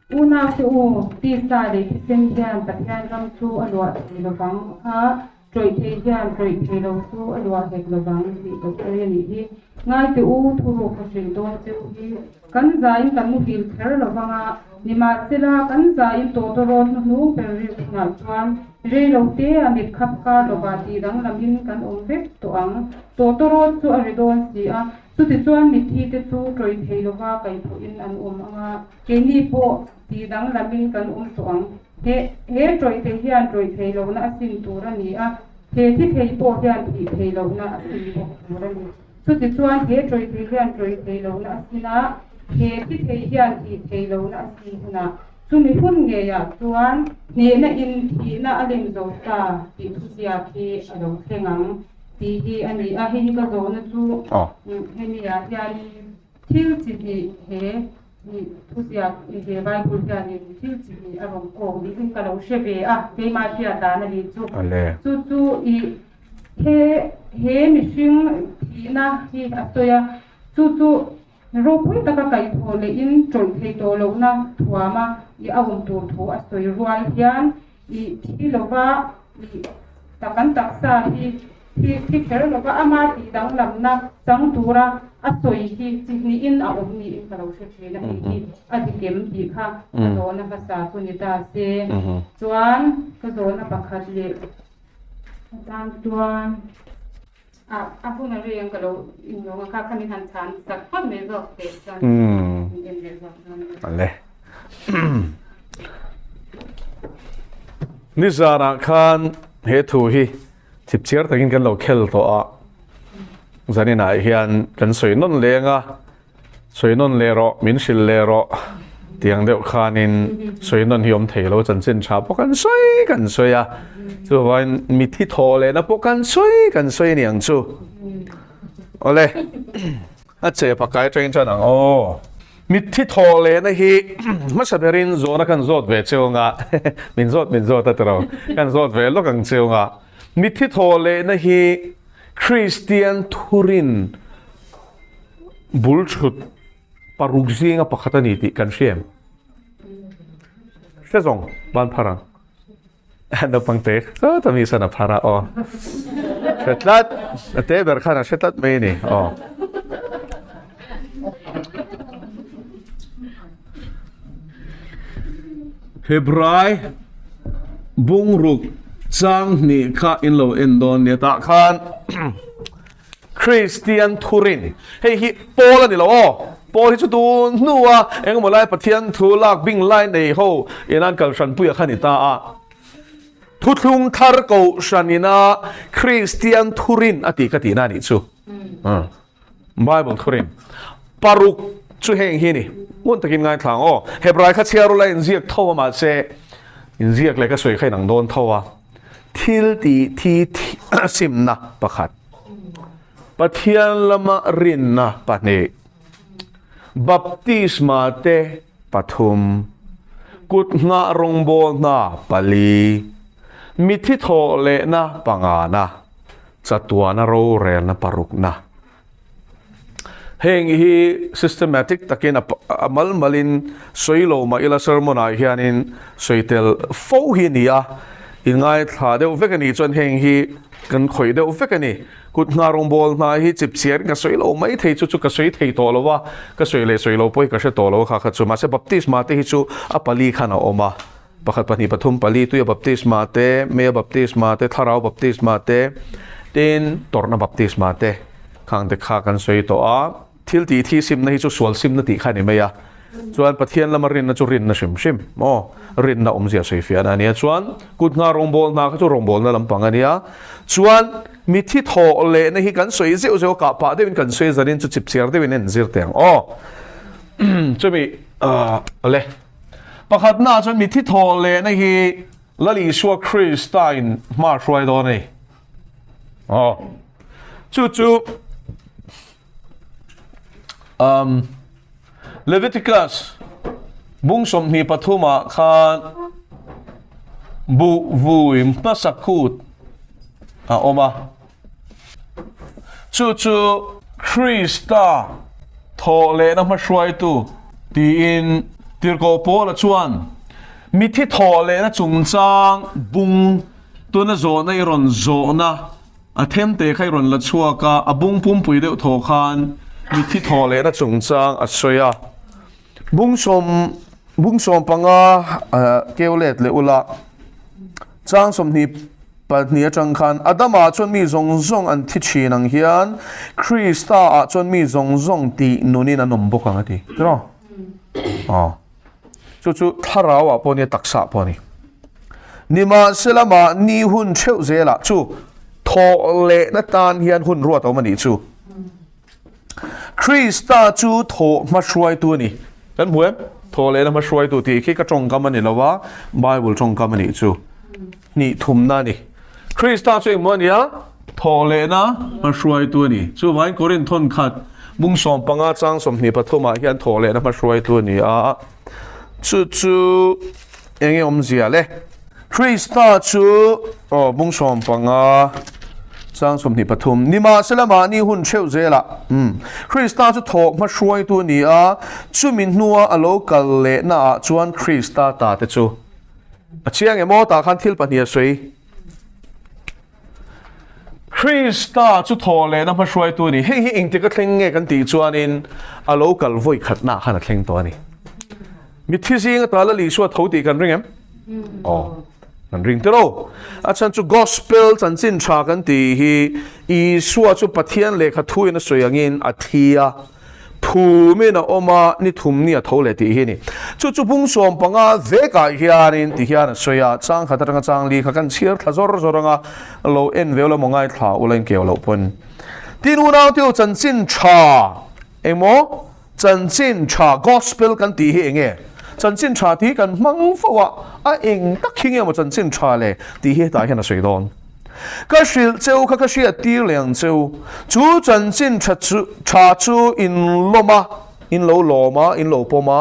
Unaute u, tisa leh thisen hian Pathian ram chu a luah thei lovang a, ṭawih thei hian ṭawih thei lo chu a luah hek lovang tih ka sawi a nih hi. Ngaite u, thuruk ka hrilh dawn cheu hi. Kan zain kan muhil kher lovang a, nimahsela kan zain tawtawrawt hnuhnung ber rik hunah chuan rei lo te a mit khap kar lovah tih danglamin kan awm vek tawh ang. Tawtawrawt chu a ri dawn si a, Chutichuan mitthite chu ṭawih thei lova kaihthawhin an awm ang a, keini pawh tih danglamin kan awm tawh ang. He he ṭawih thei hian ṭawih thei lohna a sin tur a ni a, he thi thei pawh hian thih thei lohna a sin bawk tur a ni. Chutichuan he ṭawih thei hian ṭawih thei lohna a sin a, he thi thei hian thih thei lohna a sin hunah chumi hun ngeiah chuan hnehna in thihna a lem zo ta tih thuziak hi a lo thleng ang. Tih hi a ni a, hei hi ka zawhna chu hemi ah hianin thil chi hnih he thuziak he Bible hianin thil chi hnih a rawn kawk niin ka lo hre ve a, keimah hriat dan a nih chu. Chu chu i he he mihring thihna hi a sawi a, chu chu ropui taka kaihthawh lehin tawlh thei tawh lohna thuama i a awm tur thu a sawi rual hian I thi lova i ta kan taksa hi thi thi kher lova ama tih danglamna chang tura a sawi hi chi hnihin a awm niin ka lo hre thin a, hei hi a dik em tih kha ka zawhna hmasa chu ni ta se. Chuan ka zawhna pakhat leh atan chuan a a hun a rei ang ka lo inlawng a kha kha min han chhan sak phawt mai zawk teh chuan min en leh zawk dawn a ni. Ale. Nizanah khan he thu hi chipchiar takin kan lo khel tawh a, zaninah hian kan sawi nawn leng a, sawi nawn leh rawh, min hrilh leh rawh tiang deuh khanin sawi nawn hi awm thei lo chanchin tha pawh kan sawi kan sawi a, chuvangin mithi thawh lehna pawh kan sawi kan sawi a ni ang chu. Awle, a che pakai atangin chuan ang aw. Mitthi thawh lehna hi hmasa berin zawhna kan zawt ve cheu anga, min zawt min zawt a tiro, kan zawt ve lawk ang cheu anga. Mitthi thawh lehna hi Kristian thurin bul thut paruk zinga pakhat a ni tih kan hria em? Hre zawng ban phar ang. Naupang te sawta mi sawn a phar a aw. Hre tlat, a te ber khan a hre tlat mai a ni aw. Hebrai bungruk chang hnih kha in lo en dawn nia tah khan Kristian thurin hei hi Paul a ni lo aw. Paul hi chu tun hnua engemaw lai Pathian thu lak bing lai nei ho in an kal hranpuia kha ni ta a. Thuthlung thar kohhran ina Kristian thurin a tih ka tihna a nih chu. Bible thurin paruk chu heng hi a ni. Ngun takin ngaithla ang aw. Hebrai kha chhiar ula inziak tho a mahse inziak leh ka sawi kha inang dawn tho a. Thil tih thi simna pakhat. Pathian lama rinna pahnih. Baptisma te pathum. Kut nghah rawngbawlna pali. Mithi thawh lehna pangana. Chatuana rorelna parukna. Heng hi systematic takin a mal malin sawi lo mah ila sermon ah hianin sawi tel fo hi a ni a, in ngaithla deuh vek a nih chuan heng hi kan khawih deuh vek a ni. Kut hna rawngbâwl hna hi chipchiar in ka sawi lo mai thei chu chu ka sawi thei tawh lo a, ka sawi leh sawi lo pawh hi ka hre tawh lo a kha kha chu mahse baptisma te hi chu a pali khan a awm a, pakhat pahnih pathum pali tuia baptisma te, meia baptisma te, thlarau baptisma te, tin tawrhna baptisma te. Khang te kha kan sawi tawh a, thil tih thi simna hi chu sual simna tih kha a ni mai a, chuan Pathian lama rinna chu rinna hrim hrim maw, rinna awmzia sawi fiahna a nia, chuan kut hna rawngbâwl hna kha chu rawngbâwlna lampang a nia, chuan mithi thawh lehna hi kan sawi zeuh zeuh a, kah pah deuhin kan sawi zanin chu chipchiar deuhin en zir teh ang aw. Chumi le pakhatnaah chuan mithi thawh lehna hi Lal Isua Krista in hma hruai dawn a ni. Aw. Chu chu um, Leviticus bung 23 ah khan bu vui hmasa khut a awm a. Chu chu Krista thawh lehna hmahruaitu tiin. Tirhkoh Paula chuan mithi thawh lehna chungchang bung tuna zawhna i rawn zawhna a themte kha i rawn la chhuak a, a bung pumpui deuh thawh khan mithi thawh lehna chungchang a sawi a. Bung sawm bung 15 keu let leh ula chang 22 atang khan Adama chuan mi zawng zawng an thi thin ang hian Krista ah chuan mi zawng zawng tih nunin an awm bawk ang a ti. Tiraw? Aw. Chu chu thlarau ah pawh nia taksa ah pawh a ni. Nimahsela mahni hun theuh zelah chu thawh lehna tan hian hun ruat a awm a nih chu. Krista chu thawh hmahruaitu a ni. Kan hmu em? Thawh lehna hmahruaitu tih khi ka tawngkam a ni lo a, Bible tawngkam a nih chu. Hnih thumna a ni. Krista chu engmaw a ni a? Thawh lehna hmahruaitu a ni. Chuvangin Korinth thawnkhat bung 15 chang 23 ah hian thawh lehna hmahruaitu a ni a. Chu chu enge awmzia le? Krista chu aw bung 15 chang 23 Nimahsela mahni hun theuh zelah umm Krista chu thawh hmahruaitu a ni a, chumi hnua a lo kal lehna ah chuan Krista ta te chu a chiang em aw tah khan thil pahnih a sawi. Krista chu thawh lehna hmahruaitu a ni. Hei hi engtik a thleng nge kan tih chuanin a lo kal vawi khatnaah khan a thleng tawh a ni. Mitthi zing ata Lal Isua tho tih kan ring em? Aw, kan ring te lo. A chhan chu Gospel chanchin tha kan tih hi Isua chu Pathian lehkha thuin a sawi angin a thi a. Phumin a awm a, ni thum ni a tho leh tih hi a ni. Chu chu bung 15 vekah hianin ti hian a sawi a, chang khat atanga chang li kha kan chhiar thla zawr zawr ang a, lo en ve ula maw ngaithla ula in keu loh pawn. Tin unau te u chanchin tha engmaw chanchin tha gospel kan tih hi enge? Chanchin tha tih hi kan hmang fo a, a eng tak hi nge maw chanchin tha le tih hi hetah hian a sawi dawn. Ka hrilh cheu kha ka hriat tir leh ang cheu. Chu chanchin tha chu tha chu in lawm a, in lo lawm a, in lo pawm a.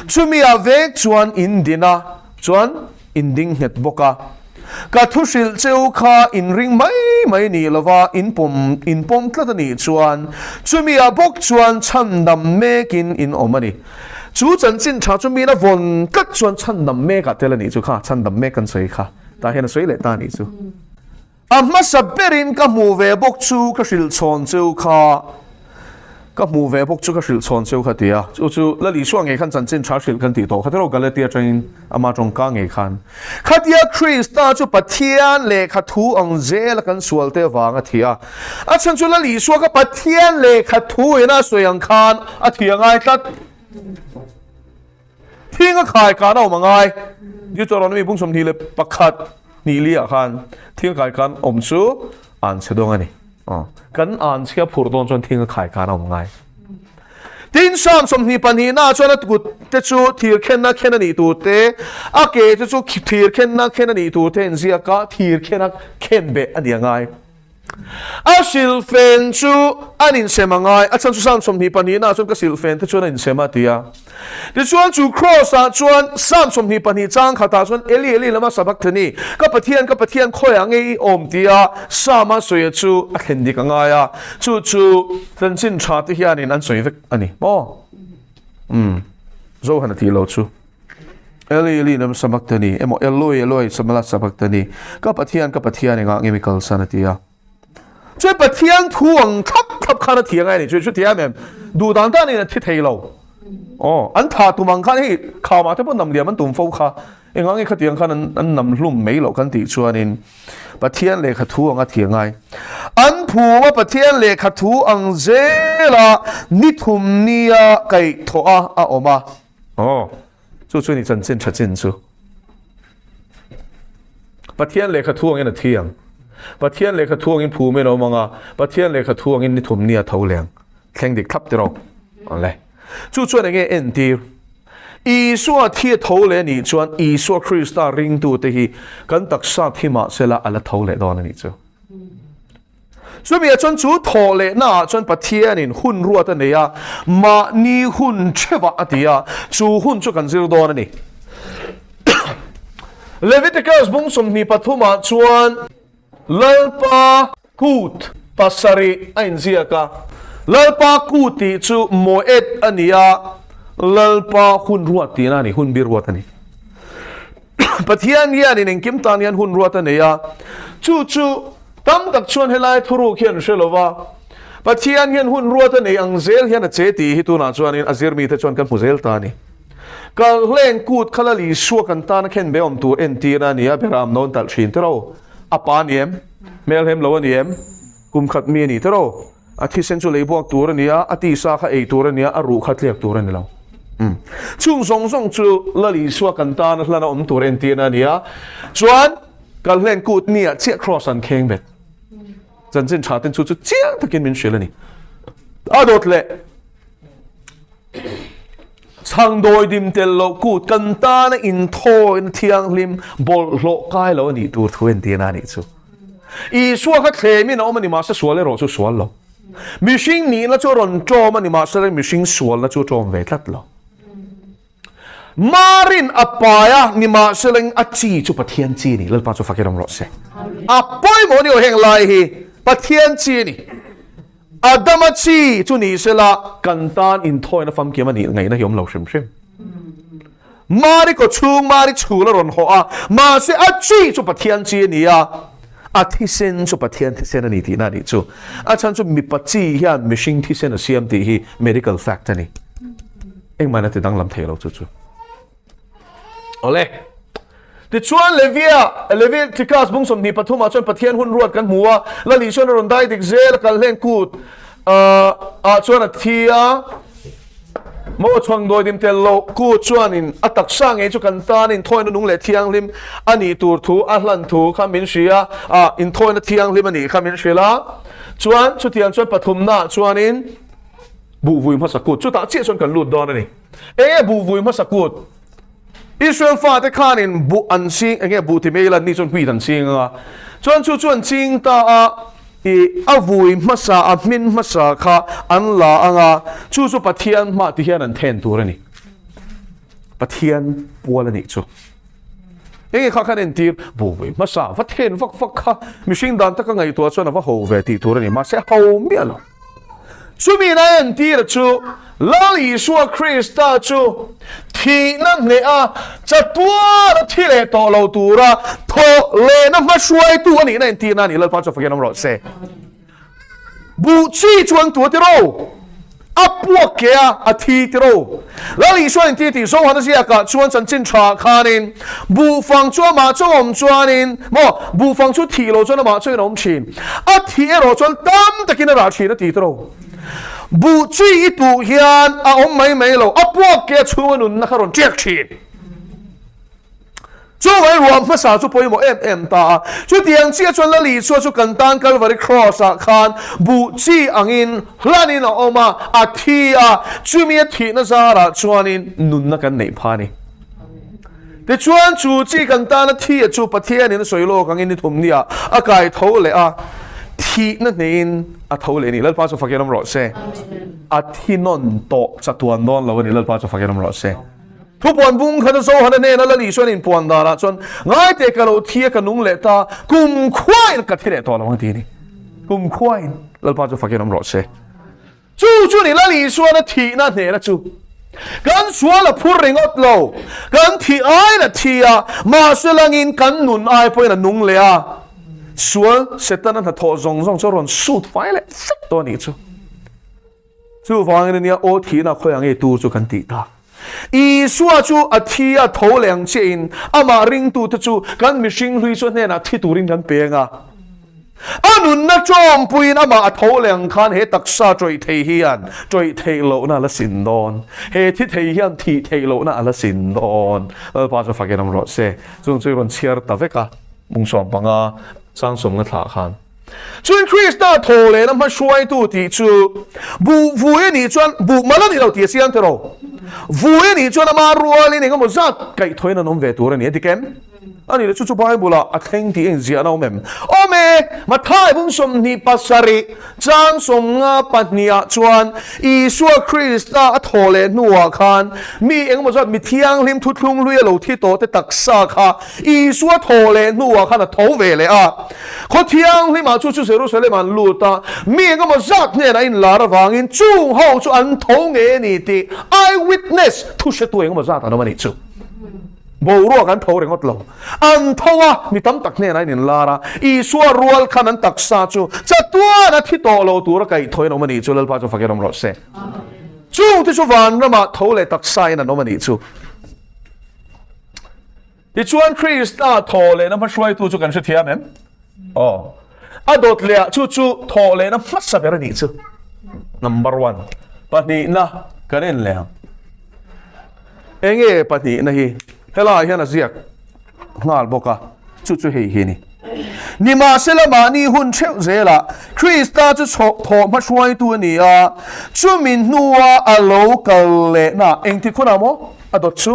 Chumi ah vek chuan in din a, chuan in ding nghet bawk a. Ka thu hrilh cheu kha in ring mai mai nih lova in pawm in pawm tlat a nih chuan chumi ah bawk chuan chhandam mekin in awm a ni. Chu chanchin tha chu min a vawn tlat chuan chhandam mek ah tel a nih chu kha, chhandam mek kan sawi kha. Tah hian a sawi leh ta a nih chu. A hmasa berin ka hmuh ve bawk chu ka hrilh chhawn cheu kha, ka hmuh ve bawk chu ka hrilh chhawn cheu kha ti a. Chu chu Lal Isua ngei khan chanchin tha hrilh kan tih tawh kha tiraw Galatia atangin ama tawngka ngei khan. Khatia Krista chu Pathian lehkha thu ang zela kan sualte avang a thi a. A chhan chu Lal Isua kha Pathian lehkha thu ina a sawi ang khan a thi a ngai tlat. Thing a khai kan a awm a ngai. Deuteronomy bung 21 hnih li ah khan thing a khai kan awm chu an chhe dawng a ni. Kan an chhia phur dawn chuan thing a khai kan a awm ngai. Tin Psalm 22 na chuan a kut te chu thir khenna khen a nih tur te, a ke te chu thir khenna khen a nih tur te inziak a, thir khena khen beh a ni a ngai. A silhfen chu an insem a ngai, a chhan chu Psalm 22 naah chuan ka silhfen te chuan a insem a ti a. Tichuan chu Kraws ah chuan Psalm 22 chang khatah chuan Eli Eli lama sabachthani, ka Pathian ka Pathian khawiah nge i awm tia Psalm a sawi chu a thlen dik a ngai a, chu chu chanchin tha te hianin an sawi vek a ni maw? Umm, Johan a tih lo chu. Eli Eli lama sabachthani emaw Eloi Eloi lama sabachthani, ka Pathian ka Pathian engah nge mi kalsan a ti a. Chuan Pathian thu ang thlap thlap khan a thi angai a ni. Chu chu thiam em? Duh dan dan in a thi thei lo. Aw, an tha tum ang khan hei khamah te pawh nam liam an tum fo kha. Engah nge khatiang khan an an nam hlum mai loh kan tih chuanin Pathian lehkha thu ang a thi angai. An phum a Pathian lehkha thu ang zela ni thum nia kaih thawh a a awm a. Aw, chu chu ni chanchin tha chin chu. Pathian lehkha thu angin a thi ang. Pathian lehkha thu angin phumin a awm ang a, Pathian lehkha thu angin ni thum ni a tho leng. Thleng dik thlap tiraw? Awle. Chu chuan enge entir? Isua thi a tho leh anih chuan Isua Krista ringtute hi kan taksa thi mahsela a la tho leh dawn anih chu. Chumi ah chuan chu thawh lehna ah chuan Pathianin hun ruat a nei a, mahni hun theuhah a ti a, chu hun chu kan zir dawn a ni. Leviticus bung 23 ah chuan Lalpa kut pasarih a inziak a, Lalpa kut tih chu Moed a ni a, Lalpa hun ruat tihna a ni, hun bi ruat a ni. Pathian hianin engkim tan hian hun ruat a nei a, chu chu tam tak chuan helai thuruk hi an hre lo va, Pathian hian hun ruat a nei ang zel hian a che tih hi tunah chuanin a zirmite chuan kan hmu zel ta a ni. Kalhlen kut kha Lal Isua kan tana khen be awm tur entirna a ni a, Beram nawn talh thin tiraw? A pa a ni em? Hmelhem lo a ni em? Kum khat mi a ni tiraw? A thisen chu lei buak tur a ni a, a tisa kha ei tur a ni a, a ruh kha tliak tur a ni lo. Chung zawng zawng chu Lal Isua kan tana hlana awm tur entirna a ni a, chuan Kalhlen kut ni ah chiah Kraws an kheng bet. Chanchin tha ten chu chu chiang takin min hrilh a ni. A dawt leh chhangdawi dim tel loh kut kan tana inthawina thianghlim bawlhhlawh kai lo a nih tur thu entirna a nih chu. Isua kha thlemin a awm a ni mahse sual erawh chu sual lo. Mihring nihna chu a rawn ṭawm a ni mahse mihring sualna chu a ṭawm ve tlat lo. Marin a pai a nimahseleng a chi chu Pathian chi a ni. Lalpa chu fakin awm rawh se. A pawimawh ni aw heng lai hi Pathian chi a ni. Adama chi chu ni sela kan tan inthawina famkim a nih ngaihna hi awm lo hrim hrim. Mari kaw chhung Mari chhul a rawn hawh a, mahse a chi chu Pathian chi a ni a, a thisen chu Pathian thisen a ni tihna a nih chu. A chhan chu mipa chi hian mihring thisen a siam tih hi medical fact a ni. Engmah in a ti danglam thei lo chu chu. Awle. Tichuan Levia, Leviticus bung 23 ah chuan Pathian hun ruat kan hmu a, Lal Isuan a rawn dai dik zel a kal hlen kut ah chuan a thi a, Maw chhuang dawi dim tel lo kut chuanin a taksa ngei chu kan tan inthawina nung leh thianghlim a nih tur thu a hlan thu kha min hria a, inthawina thianghlim a nih kha min hrilh a, chuan chutiang chuan pathumnaah chuanin buh vui hmasa kut chutah chiah chuan kan lut dawn a ni. Enge buh vui hmasa kut? Israel fate khanin buh an ching, enge buh ti mai ila ni chuan wheat an ching anga, chuan chu chu an ching ta a, i a vui hmasa, a hmin hmasa kha an la anga, chu chu Pathian hmah ti hian an then tur a ni. Pathian pual a nih chu. Enge kha khan entir, buh vui hmasa va then vak vak kha mihring dan taka ngaihtuah chuan a va ho ve tih tur a ni, mahse a ho miah lo. Chumi na entira chu Lal Isua Krista chu thihna hneh a, chatuar a thi leh tawh lo tura thawh lehna hmahruaitu a nihna entirna a ni. Lalpa chu fakin awm rawh se. Buh chi chu an tua tiro. A puak ke a, a thi tiro. Lal Isua inti tih Zohana ziakah chuan chanchin tha khanin buhfang chu amah chu awm chuanin maw buhfang chu thih lo chuan amah chuin a awm thin. A thih erawh chuan tam takin a rah thin a ti tiro. Buh chi i tuh hian a awm mai mai lo, a puak ke a chhunga nunna kha rawn tiak thin. Chuvai ruam hmasa chu pawimawh em em ta a. Chutiang chiah chuan Lal Isua chu kan tan Kalvari Cross ah khan buh chi angin hlanin a awm a, a thi a, chumi a thihna zarah chuanin nunna kan neih pha a ni. Tichuan chu chi kan tana thi a chu Pathianin a sawi lawk angin ni thumnia a kai tho leh a, thihna hneiin a tho leh a ni. Lalpa chu fakin awm rawh se. A thi nawn tawh chatuan dawn lo a ni. Lalpa chu fakin awm rawh se. Thupuan bung khat a Zohana hnena Lal Isuan inpuan danah chuan, Ngaite ka lo thi a ka nung leh ta, kum khuain ka thi leh tawh lo ang ti a ni. Kum khuain Lalpa chu fakin awm rawh se. Chu chu ni Lal Isuana thihna hnena chu. Kan sual a phur ringawt lo, kan thih aiin a thi a, mahse langin kan nun ai pawhin a nung leh a. Sual Setana hnathawh zawng zawng chu a rawn sut fai leh vek tawh a nih chu. Chuvangin ania aw thihna khawi ang ei tur chu kan tih tak. Isua chu a thi a tho leh ang chiahin amah ringtute chu kan mihring hlui chu a hnenah thi turin kan peng a. A nunna tawngpuiin amah a tho leh ang khan he taksa tawih thei hian tawih theih lohna a la sin dawn. He thi thei hian thih theih lohna a la sin dawn. Lalpa chu fakin awm rawh se. Chung chu i rawn chhiar ta vek a, mung 15 chang 50 thlah khan. Chuan Krista thaw lehna hmahruaitu tih chu buh vui a nih chuan buh mal a ni lo tih a chiang tiraw? Vui a nih chuan ama rualin engemaw zat kaihthawhin an awm ve tur a ni a ti kem? A nih leh chu chu Bible-ah a thleng tih a inziahna awm em? Awm e! Matthai bung 27 chang 52 ah chuan Isua Krista a thawh leh hnuah khan mi engemaw zat mi thianghlim thuthlung hlui a lo thi tawh te taksa kha Isua thawh leh hnuah khan a tho ve leh a. Khaw thianghlimah chu chu Jerusalem an lut a, mi engemaw zat hnenah inlar avangin chung ho chu an tho ngei a ni tih eyewitness thu hretu engemaw zat an awm a nih chu. Boruak an tho ringawt lo. An tho a, mi tam tak hnenah in inlar a, Isua rual khan an taksa chu chatuan a thi tawh lo tura kaihthawhin awm a nih chu Lalpa chu fakin awm rawh se. Chungte chu vanramah tho leh taksa in an awm a nih chu. Tichuan Krista thaw lehna hmahruaitu chu kan hrethiam em? Aw. A dawt lehah chu chu thaw lehna hmasa ber a nih chu. Number one. Pahnihna kan en leh ang. Enge pahnihna hi? Helaiah hian a ziak nghal bawk a, chu chu hei hi a ni. Nimahsela mahni hun theuh zelah Krista chu thawh hmahruaitu a ni a, chumi hnua a lo kal lehna engtik hunah maw a dawt chu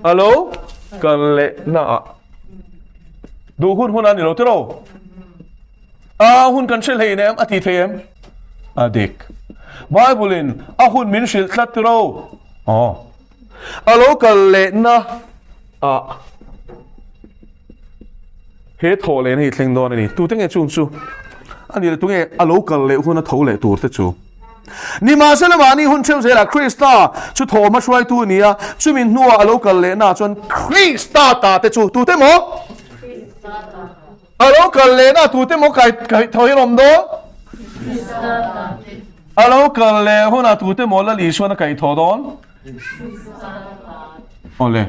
a lo kal lehnaah duh hun hun a ni lo tiraw? A hun kan hre hlei nem a ti thei em? A dik. Bible in a hun min hrilh tlat tiraw? Aw. A lo kal lehna ah he thawh lehna hi thleng dawn a ni. Tute nge chung chu? A ni le tunge a lo kal leh hun a tho leh tur te chu? Nimahsela mahni hun theuh zelah Krista chu thawhma hruaitu a ni a, chumi hnuah a lo kal lehna ah chuan Krista ta te chu tute maw? A lo kal lehna tute maw kai kai tho hi awm dawn? A lo kal leh hunah tute maw Lal Isuan a kaih thaw dawn? Awle.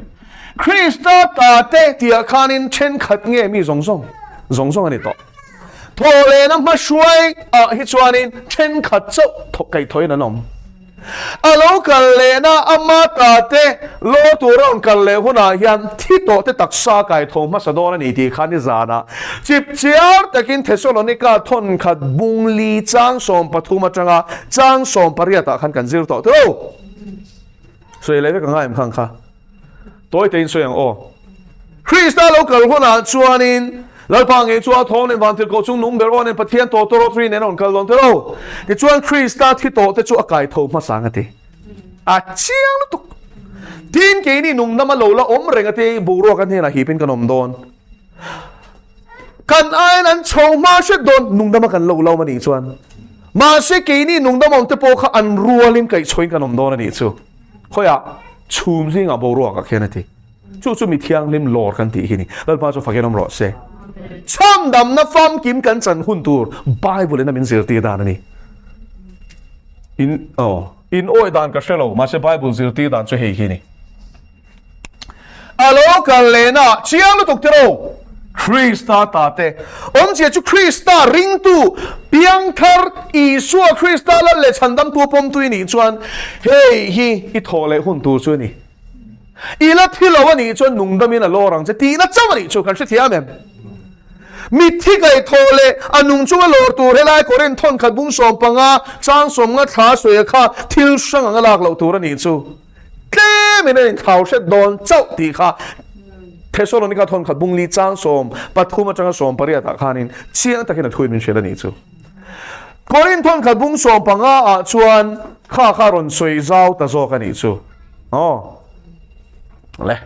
Krista ta te tihah khanin thenkhat nge mi zawng zawng zawng zawng a ni tawh. Thaw lehna hmahruai ah hi chuanin thenkhat chauh thawk kaih thawin an awm. A lo kal lehna ama ta te law tur a rawn kal leh hunah hian thi tawh te taksa kai tho hmasa dawn a ni tih kha nizanah chip chiar takin Thesalonika thawnkhat bung li chang 13 atanga chang 18 ah khan kan zir tawh tho. Sawi leh vek a ngai em khang kha. Tawi tein sawi ang aw. Krista lo kal hunah chuanin Lalpa ngei chu a thaw nen van thil koh chung nung ber aw nen Pathian tawh tawrawt ri nen a rawn kal dawn telo. Tichuan Krista thi tawh te chu a kai tho hmasa ang a ti. A chiang lutuk. Tin keini nung nama lo la awm reng a ti boruak a hnenah hipin kan awm dawn. Kan aiin an chho hma hret dawn nungdama kan lo lo a nih chuan. Mahse keini nungdam awm te pawh kha an rualin kaihchhuain kan awm dawn a nih chu. Khawiah chhum zingah boruakah khian a ti. Chu chu mi thianghlim lawr kan tih hi ni. Lalpa chu fakin awm rawh se. Chhandamna famkim kan chan hun tur Bible in a min zirtir dan a ni. In oh in awi dan ka hre lo mahse Bible zirtir dan chu hei hi ni. A lo kal lehna chiang lutuk tiro Krista ta te awmzia chu Krista ringtu piangthar Isua Krista lal leh chhandamtu pawmtu i nih chuan hei hi i thawh leh hun tur chu a ni. I la thi lo a nih chuan nungdamin a lawr ang che tihna chauh a nih chu kan hrethiam em? Mitthi kaihthawh leh a nung chunga lawr tur helai Korinth thawnkhat bung 15 chang 50 thla sawi kha thil hrang anga lak loh tur a nih chu. Tlemin a inthlau hret dawn chauh tih kha Thesalonika thawnkhat bung li chang 13 atanga 18 ah khanin chiang takin a thuin min hrilh a nih chu. Korinth thawnkhat bung 15 ah chuan kha kha rawn sawi zau ta zawk a nih chu. Aw. Le.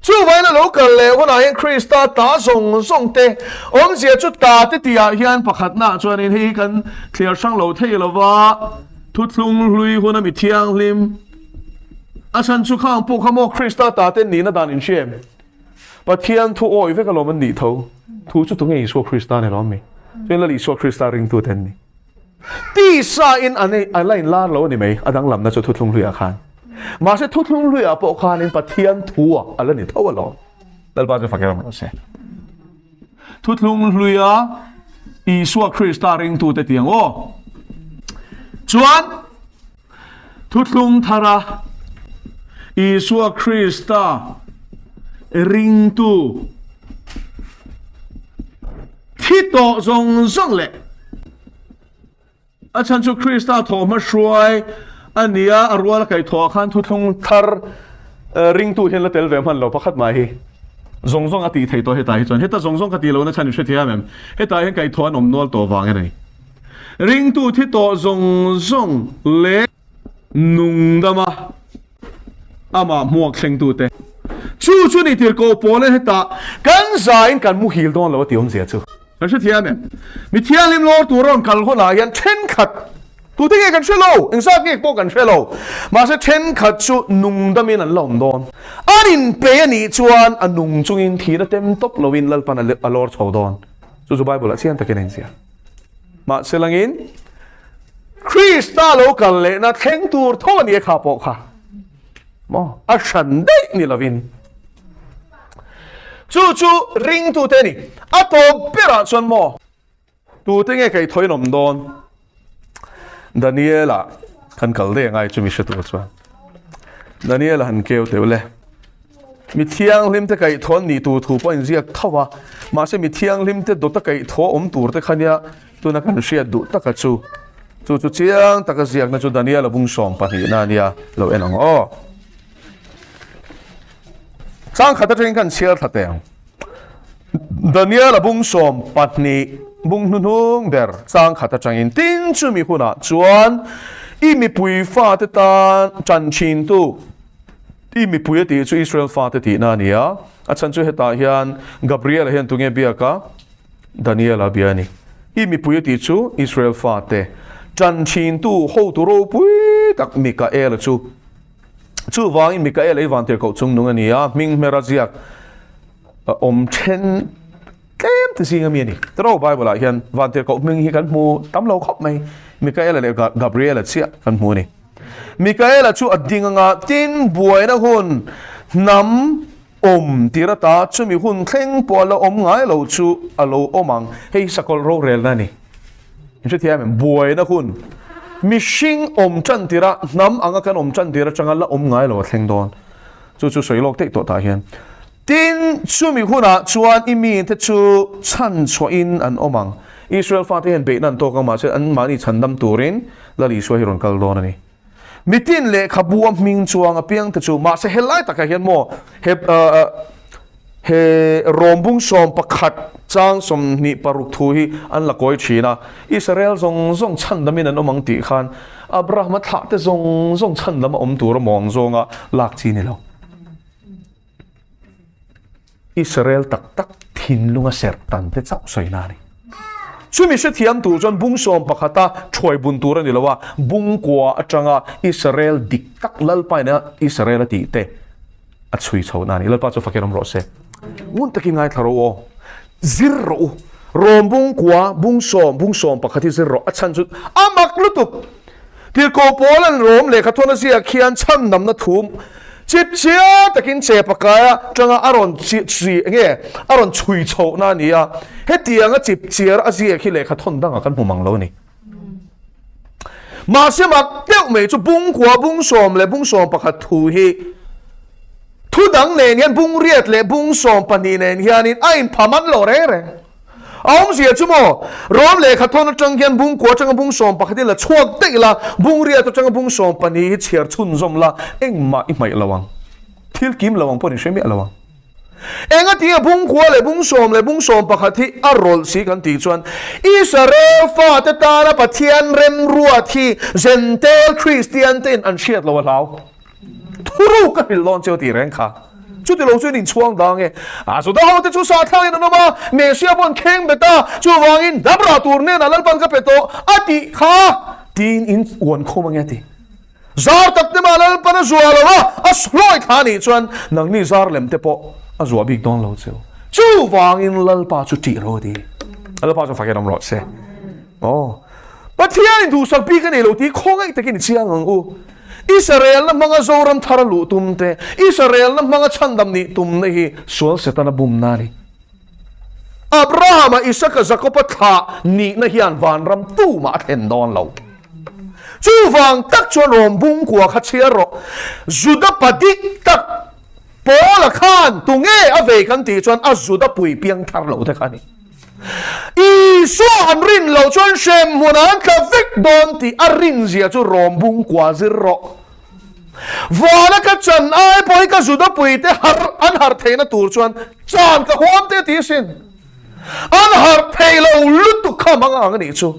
Chuvain a lo kal leh hunah hian Krista ta zawng zawng te awmzia chu ta te tihah hian pakhatnaah chuanin hei hi kan thliar hrang lo thei lo va, thuthlung hlui hun a mi thianghlim a chhan chu khang pawh kha maw Krista ta te nihna dan in hria em? Pathian thu awi vek alawm an nih tho. Thu chu tunge Isua Krista ni lawm mi? Chuan Lal Isua Krista ringtu te an ni. Tisa in an a la inlar lo a ni mai, a danglamna chu thuthlung hluiah khan. Mahse thuthlung hluiah pawh khanin Pathian thua a la ni tho alawm. Lalpa chu fak em rawh se. Thuthlung hluia Isua Krista ringtute tiang aw. Chuan thuthlung thara Isua Krista ringtu Thi tawh zawng zawng leh a chhan chu Krista thawhhma hruai a nia, a rual a kaihthawh ah khan thuthlung thar ringtu hian la tel ve hman lo pakhat mah hi. Zawng zawng a tih theih tawh hetah hi chuan. Heta zawng zawng ka tih lohna chhan i hrethiam em? Hetah hian kaihthawh an awm nual tawh vang a ni. Ringtu thi tawh zawng zawng leh nungdama amah hmuak thlengtute chu chu ni tir koh pawl in hetah kan zaiin kan muhil dawn lo a tih awmzia chu. Kan hrethiam em? Mi thianghlim lawr tur a rawn kal hunah hian thenkhat tute nge kan hre lo, engzat nge pawh kan hre lo, mahse thenkhat chu nungdamin an la awm dawn. An inpe a nih chuan a nung chungin thihna tem tawp loin Lalpan a lawr chho dawn. Chu chu Bible-ah chiang takin a inziak. Mahse langin Krista lo kal lehna thleng tur tho a ni a kha pawh kha. Maw? A hran daih ni lovin. Chu chu ringtute a ni. A tawp berah chuan maw? Tute nge kei thawiin awm dawn? Daniela kan kal daih angai chu mi hre tur chuan. Daniela han keu teuh le. Mi thianghlim te kaih thaw an nih tur thu pawh a inziak tho a, mahse mi thianghlim te dawta kaih thaw awm tur te kha nia tuna kan hriat duh taka chu chu chu chiang taka ziakna chu Daniela bung 12 na nia lo en ang aw. Chang khat atangin kan chhiar thla teh ang. Daniela bung 12 bung hnuhnung ber chang khat atangin tin chumi hunah chuan i mipui fate tan tan thintu I mipui a tih chu Israel fate tihna a ni a, a chhan chu hetah hian Gabriel-a hian tunge biak a? Daniel-a bia a ni. I mipui a tih chu Israel fate ṭan ṭhintu hotu ropui tak Mikael-a chu. Chuvangin Mikael-a hi vantirhkoh chungnung a ni a, hming hmera ziak awm ṭhen tlem te zing ami a ni. Tiro Bible-ah hian vantirhkoh hming hi kan hmu tam lo khawp mai. Mikael-a leh Gabriel-a chiah kan hmu a ni. Mikaela chu a ding anga tin buaina hun hnam awm tir ata chumi hun thleng pawh a la awm ngai lo chu a lo awm ang. Hei hi sakawlh rorelna a ni. In hrethiam em? Buaina hun mihring awm tan tira hnam anga kan awm tan tir atanga la awm ngai lo a thleng dawn. Chu chu sawi lawk daih tawh tah hian. Tin, chumi hunah chuan i mite chu chhan chhuahin an awm ang. Israel fate hian beihna an tawk ang, mahse anmahni chhandam turin Lal Isua hi rawn kal dawn a ni. Mitin lehkhabu a hming chuang apiangte chu, mahse helai takah hian maw, he he rawmbung 11 chang 26 thu hi an la kawi thin a, Israel zawng zawng chhandamin an awm ang tih khan Abrahama thlahte zawng zawng chhandam a awm tur a mawng zawnga lak chi ni lo. Israel tak tak thinlunga serh tan te chauh sawi na a ni. Chumi hrethiam tur chuan bung 11-a thuai bun tur a ni lo a, bung kua atanga Israel dik tak Lalpa ina Israel a tih te a chhui chho na a ni. Lalpa chu fakin awm rawh se. Ngun takin ngaithla rawh u aw. Zir rawh u. Rawm bung kua, bung sawm, bung 11 hi zir rawh. A chhan chu a mak lutuk. Tirhkoh pawl an rawm lehkha thawn a ziak hian chhandamna thum chip chiang takin che pakaia tanga a rawn chi chi nge a rawn chhui chhohna a ni a. Hetianga chip chiar a ziak hi lehkha thawn dangah kan hmu mang lo a ni. Mahse mak deuh mai chu bung kua, bung sawm leh bung 11 thu hi thu dang nen hian bung riat leh bung 12 nen hianin a inphaman lo reng reng. A awmzia chu maw, Rom lehkha thawn atang hian bung kua atanga bung 11 hi la chhuak daih la, bung riat atanga bung 12 hi chhiar chhunzawm la, engmah i hmaih lo ang. Thil kim lo ang pawh in hre miah lo ang. Engatinge bung kua leh bung sawm leh bung 11 hi a rawlh si kan tih chuan Israel fate tana Pathian remruat hi Gentile Kristian tein an hriat lo a hlau. Thuruk ka hrilh dawn cheu tih reng kha. Chuti lo chuan inchhuang dang e. A Juda ho te chu sa thlangin an awm a, Messiah pawh an kheng bet a, chuvangin damrah tur hnenah Lalpan ka pe tawh a tih kha tiin in uan khum ange a ti. Zar tak te mah Lalpan a zuah lo a, a hlawi thla anih chuan nangni zar lem te pawh a zuah bik dawn lo cheu. Chuvangin Lalpa chu ṭih ro a ti. Lalpa chu fakin awm rawh se. Aw. Pathianin duhsak bik a nei lo tih khawngaih takin i chiang ang u. Israelna hmanga Zoram thar a luh tum te, Israelna hmanga chhandam nih tumna hi sual Setana bumna a ni. Abrahama, Isaka, Jakoba thlah nihna hian vanram tumah a thlen dawn lo. Chuvang tak chuan Rom bung kua kha chhiar rawh. Juda pa dik tak Paula khan tunge a vei kan tih chuan a Juda pui piang thar lo te kha a ni. Isua an rin loh chuan hrem hmunah an tla vek dawn tih a rinzia chu rawm bung kua zir rawh. Vana ka chan ai pawh hi ka Juda puite harh an harh theihna tur chuan chan ka huam te ti asin. An harh thei lo lutuk kha mang ang a nih chu.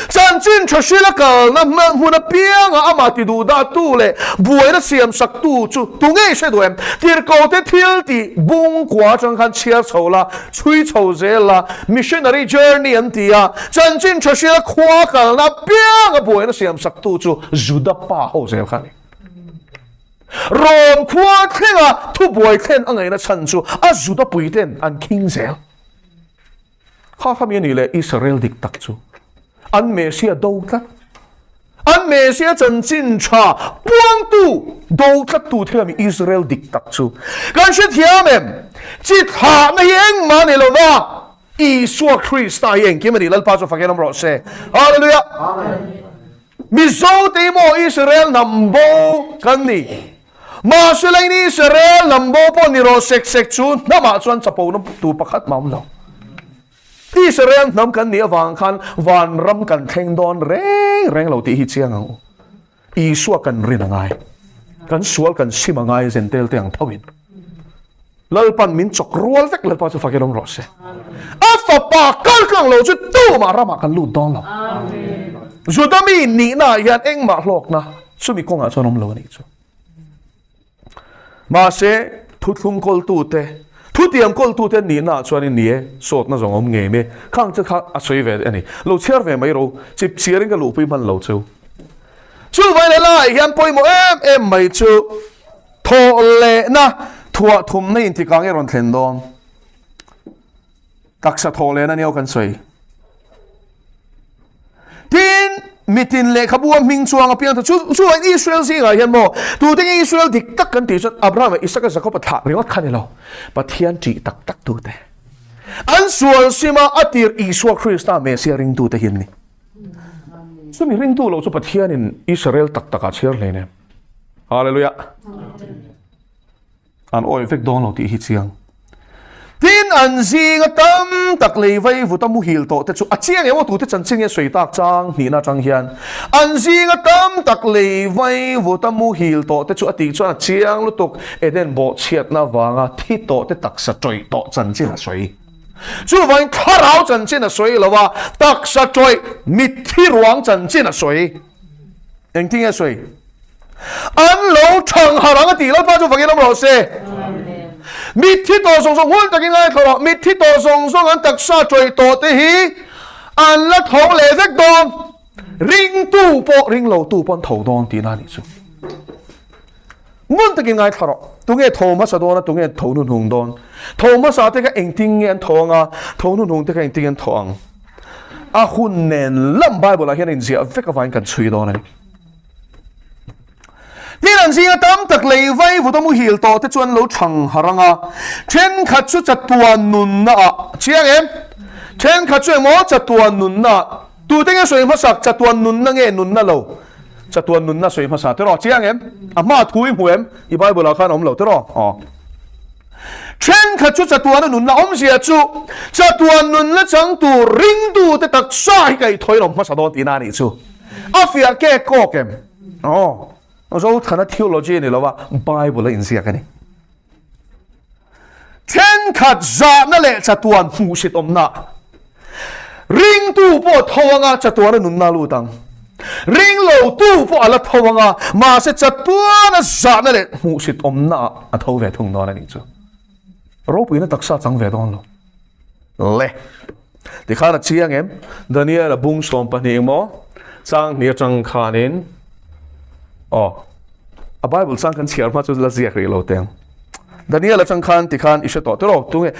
Chanchin tha hrila kalna hmun apianga amah ti duh dahtu leh buaina siamsaktu chu tu ngei hre duh em? Tirhkote thil tih bungkua atang khan chhiar chho la, chhui chho zel la, missionary journey an ti a, chanchin tha hrila khua kalna apianga buaina siamsaktu chu Juda pa ho zel kha a ni. Rom khua thlenga thubuai thlen a ngaihna chhan chu a Juda puiten an khing zel. Kha kha mi a nih leh Israel dik tak chu an Messiah do tlat. An Messiah chanchin tha puangtu do tlat tu thil a mi Israel dik tak chu kan hrethiam em? Chi thlahna hi engmah a ni lo va, Isua Krista hi engkim a ni. Lalpa chu fakin awm rawh se. Hallelujah. Mizo te hi maw Israel hnam bo kan ni. Mahse lei ni Israel hnam bo pawh ni rawh sek sek chu hnamah chuan chapo na tu pakhat mah awm lo. Israel hnam kan nih avang khan vanram kan thleng dawn reng reng lo tih hi chiang ang u. Isua kan rin a ngai. Kan sual kan sim a ngai zentel te ang tho in. Lalpan min chawk rual vek Lalpa chu fakin awm rawh se. A fapa kal tlang lo chu tumah ramah kan lut dawn lo. Juda mi nihna ah hian engmah hlawkna chumi kawngah chuan awm lo a nih chu. Mahse thuthlung kawltute, thutiam kawltute nihna ah chuan in ni e, sawtna zawng awm ngei mai. Khang che kha a sawi ve a ni. Lo chhiar ve mai ro, chip chhiarin ka luhpui hman lo cheu. Chuvai leh laiah hian pawimawh em em mai chu Thawh lehna thuah thumna intikah nge rawn thlen dawn? Taksa thawh lehna nia kan sawi. Tin, mitin lehkhabu a hming chuang apiang ta chu chu Israel zingah hian maw tute nge Israel dik tak kan tih chuan Abraham leh Isaka Jakob a thlah ringawt kha ni lo. Pathian ṭih tak tak tute. An sual sima a tir Isua Krista Mesia ringtute hi an ni. Chumi ringtu lo chu Pathianin Israel tak takah chhiar hle nem. Hallelujah. An awi vek dawn lo tih hi chiang. Tin an zinga tam tak lei vai vuta muhil tawh te chu a chiang emaw tute chanchin nge sawi tak chang hnihna atang hian an zinga tam tak lei vai vuta muhil tawh te chu a tih chuan a chiang lutuk Eden bawhchhiatna vanga thi tawh te taksa tawih tawh chanchin a sawi. Chuvangin thlarau chanchin a sawi lo a, taksa tawih mitthi ruang chanchin a sawi. Engtin nge sawi? An lo thang har ang a tih Lalpa chu fakin awm rawh se. Mitthi tawh zawng zawng hun takin ngaithla rawh. Mitthi tawh zawng zawng an taksa tawih tawh te hi an la tho leh vek dawn. Ringtu pawh ringlotu pawh an tho dawn tihna a nih chu. Ngun takin ngaithla rawh. Tunge tho hmasa dawn a, tunge tho hnuhnung dawn? Tho hmasa te kha engtin nge an tho ang a, tho hnuhnung te kha engtin nge an tho ang? A hun nen lam Bible ah hian a inziah vek avangin kan chhui dawn a ni. Tin an zinga tam tak lei vai vut a muhil tawh te chuan lo thang har ang a, thenkhat chu chatuan nunna ah, chiang em? Thenkhat chu emaw chatuan nunna ah, tute nge sawi hmasak chatuan nunna nge nunna lo? Chatuan nunna sawi hmasa tiraw? Chiang em? A hma thu i hmu em? I Bible ah khan a awm lo tiraw? Aw. Thenkhat chu chatuana nunna awmzia chu chatuan nunna chang tur ringtu te taksa hi kaihthawin awm hmasa dawn tihna a nih chu. A fiah kek kawk em? Aw. Zothana theology a ni lo a, Bible a inziak a ni. Thenkhat zahna leh chatuan hmuhsit awmna ringtu pawh tho anga chatuana nunna lut ang. Ringlo tu pawh a la tho anga mahse chatuana zahna leh hmuhsit awmna ah a tho ve thung dawn a nih chu. Ropuina taksa chang ve dawn lo. Le. Tikhan a chiang em? Daniel a bung 12 maw? Chang hnih atang khanin aw a Bible chang kan chhiar hma chu la ziak rih lo teng. Daniel atang khan tikhan i hre tawh tiraw tunge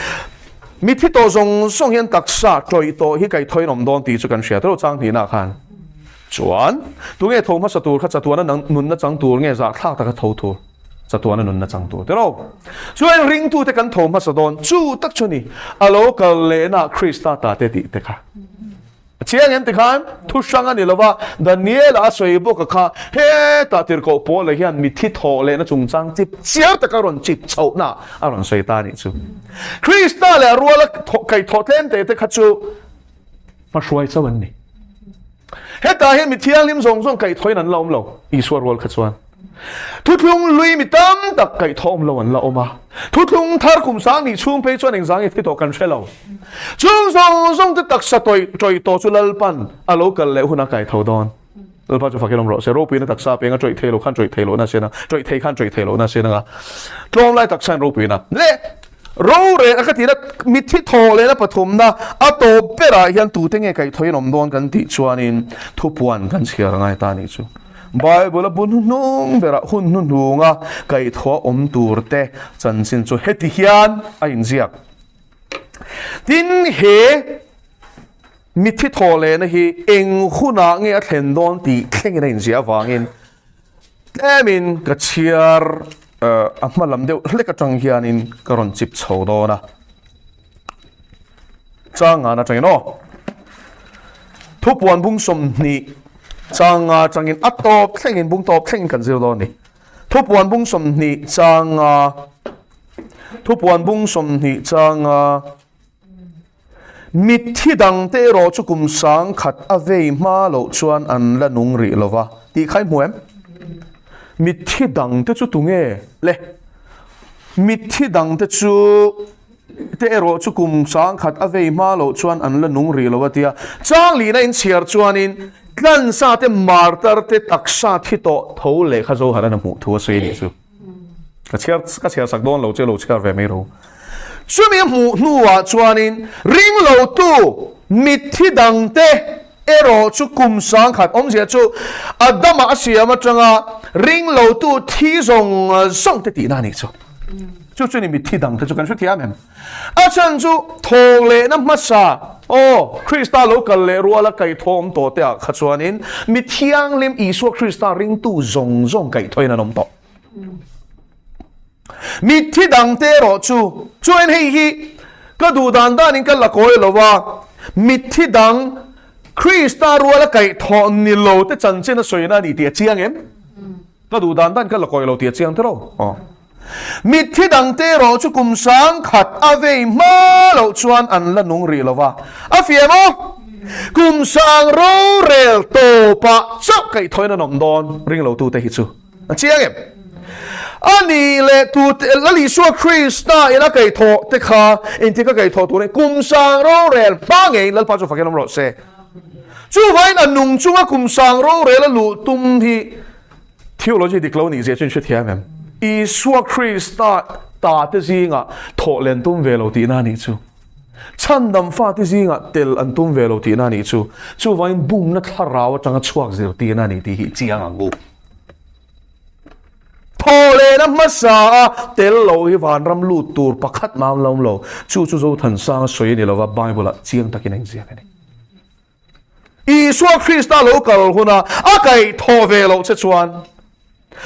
mithi tawh zawng zawng hian taksa tawih tawh hi kaihthawin awm dawn tih chu kan hria tiraw chang hnihna khan. Chuan tunge tho hmasa tur kha chatuana nunna chang tur nge zahthlak taka tho tur? Chatuana nunna chang tur tiraw? Chuan ringtute kan tho hmasa dawn chu tak chu ni a lo kal lehna Krista ta te tih te kha. Chiang em tikhan thu hrang a ni lova, Daniela a sawi bawk a kha, hetah tirhkoh Paula hian mithi thawh lehna chungchang chip chiar taka rawn chip chhohna a rawn sawi ta a nih chu. Krista leh a ruala kaihthawh tlem te te kha chu hmahruai chauh an ni. Hetah hian mi thianghlim zawng zawng kaihthawhin an la awm lo, Isua rual kha chuan. Thuthlung hlui mi tam tak kaihthawm lo an la awm a. Thuthlung thar kum sang nih chhung phei chuan engzang nge thi tawh kan hre lo. Chung zawng zawng te taksa tawih tawih tawh chu Lalpan a lo kal leh hun a kaitho dawn. Lalpa chu fakin awm rawh se. Ropuina taksa peng a tawih thei lo khan tawih thei lohna a sian a, tawih thei khan tawih thei lohna a sian anga tlawm lai taksa in ropuina leh rorel a ka tihna mitthi thaw lehna pathumna a tawp berah hian tute nge kaihthawin awm dawn kan tih chuanin thupuan kan chhiar a ngai ta a nih chu. Bible a bu hnuhnung berah hun hnuhnunga kaihthawh awm turte chanchin chu heti hian a inziak. Tin, he mitthi thaw lehna hi eng hunah nge a thlen dawn tih thlengin a inziah avangin tlemin ka chhiar a hma lam deuh hlek atang hianin ka rawn chip chho dawn a. Changa atangin aw. Thupuan bung 20 changa atangin a tawp thlengin bung tawp thlengin kan zir dawn ni. Thupuan bung 20 changa Thupuan bung 20 changa Mitthi dangte erawh chu kum 1000 a vei hma loh chuan an la nung rih lova tih kha i hmu em? Mitthi dangte chu tunge le? Mitthi dangte chu te erawh chu kum 1000 a vei hma loh chuan an la nung rih lo a tia. Changlina inchhiar chuanin tlansa te martar te taksa thi tawh tho lehkha Zohar-an a hmuh thu a sawi a nih chu. Ka chhiar ka chhiar sak dawn lo che lo chhiar ve mai ro. Chumi a hmuh hnuah chuanin ring lotu mitthi dangte erawh chu kum 1000 awmzia chu Adama a siam atanga ring lotu thi zawng zawng te tihna a nih chu. Chu chu ni mitthi dangte chu kan hre thiam em? A chhan chu thawng lehna hmasa aw Krista lo kal leh ruala kaihthawm tawh te ah kha chuanin mi thianghlim Isua Krista ringtu zawng zawng kaihthawin an awm tawh. Mitthi dangte erawh chu chuan hei hi ka duh dan danin ka la kawi lo a, mitthi dang Krista ruala kaihthawh ni lo te chanchin a sawina a ni tih a chiang em? Ka duh dan dan ka la kawi lo tih a chiang tiraw? Aw. Mitthi dangte erawh chu kum 1000 a vei hma loh chuan an la nung rih lo va, a fiam aw. Kum sang rorel tawpah chauh kaihthawin an awm dawn ring lotute hi chu a chiang em? A nih leh tute Lal Isua Krista ina kaihthawh te kha engtik a kaihthawh tur in kum sang rorel hma ngeiin Lalpa chu fakin awm rawh se. Chuvangin a nung chunga kum sang rorel a luh tum hi Theology dik lo nih zia chu in hrethiam em? Isua Krista ta te zingah thawh len tum ve lo tihna a nih chu. Chhandam fate zingah tel an tum ve lo tihna a nih chu. Chuvangin bumna thlarau atanga chhuak zirtirna a ni tih hi chiang ang u. Thawh lehna hmasa a tel lo hi vanram lut tur pakhat mah an lo awm lo. Chu chu Zothansanga sawi a ni lova Bible ah chiang takin a inziak a ni. Isua Krista lo kal huna a kaih thawh ve loh che chuan,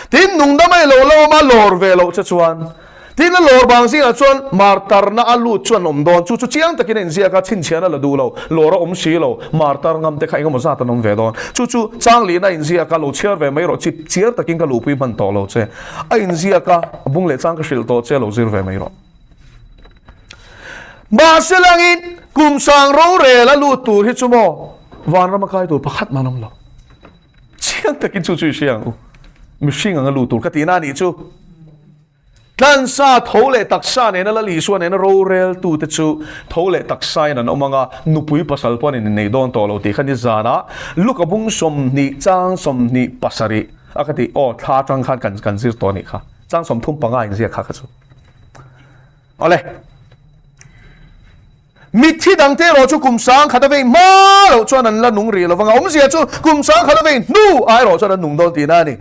tin nungdam a i lo la awm a lawr ve loh che chuan, tin a lawr bang zingah chuan martarna a lut chuan awm dawn. Chu chu chiang takin a inziak a, chhinchhiahna la duh lo, lawr a awm si lo, martar ngam te kha engemaw zat an awm ve dawn. Chu chu changlihna a inziak a, lo chhiar ve mai rawh, chip chiar takin ka luhpui hman tawh lo che. A inziak a, a bung leh chang ka hrilh tawh che, lo zir ve mai rawh. Mahse langin kum sang rorel a lut tur hi chu maw vanram a kai tur pakhat man awm lo. Chiang takin chu chu i hria ang u. Mihring anga lut tur ka tihna a nih chu. Tlansa tho leh taksa nena Lal Isua nena rorel tute chu tho leh taksa in an awm anga nupui pasal pawh an innei dawn tawh lo tih kha ni zanah Luka bung 20 chang 27 a ka tih aw thla atang khan kan kan zir tawh a nih kha. Chang 35 inziak kha kha chu. Awle. Mitthi dangte erawh chu kum 1000 a vei hma loh chuan an la nung rih lo vang a, awmzia chu kum 1000 a vei hnu ah erawh chuan an nung dawn tihna a ni.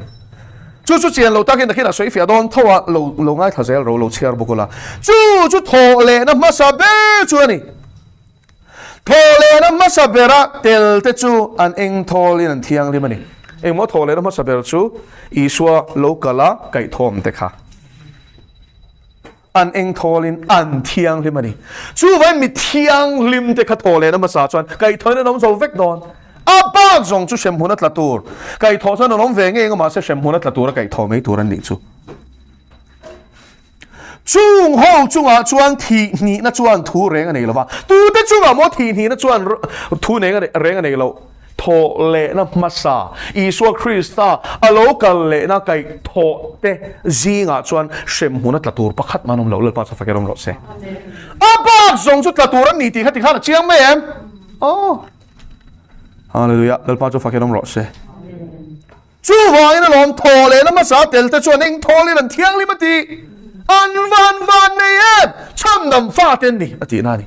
Chu chu chian lo takin takin a sawi fiah dawn tho a, lo lo ngaithla zel ro lo chhiar bawk ula. Chu chu thawh lehna hmasa ber chu a ni. Thawh lehna hmasa bera tel te chu an eng thawlin an thianghlim a ni. Engmaw thawh lehna hmasa ber chu Isua lo kal a kaihthawm te kha. An eng thawlin an thianghlim a ni. Chuvangin mi thianghlim te kha thawh lehna hmasa chuan kaihthawhin an awm zo vek dawn. A bak zawng chu hremhmun a tla tur. Kaihthawh chuan an awm ve ngei eng a mahse hremhmun a tla tur a kaihthawh mai tur an nih chu. Chung ho chungah chuan thihhnihna chuan thu reng a nei lo va. Tute chungah maw thihhnihna chuan thu reng a nei lo? Thawh lehna hmasa, Isua Krista a lo kal lehna kaih thawh te zingah chuan hremhmun a tla tur pakhat man awm lo, Lalpa chu fakin awm rawh se. A bak zawng chu tla tur an ni tih kha tikhan a chiang mai em? Aw. Hallelujah, Lalpa chu fakin awm rawh se. Chuvangin alawm thaw lehna hmasa tel te chuan eng thawlin an thianghlim a ti. An van van nei em! Chhandam fate an ni a tihna a ni.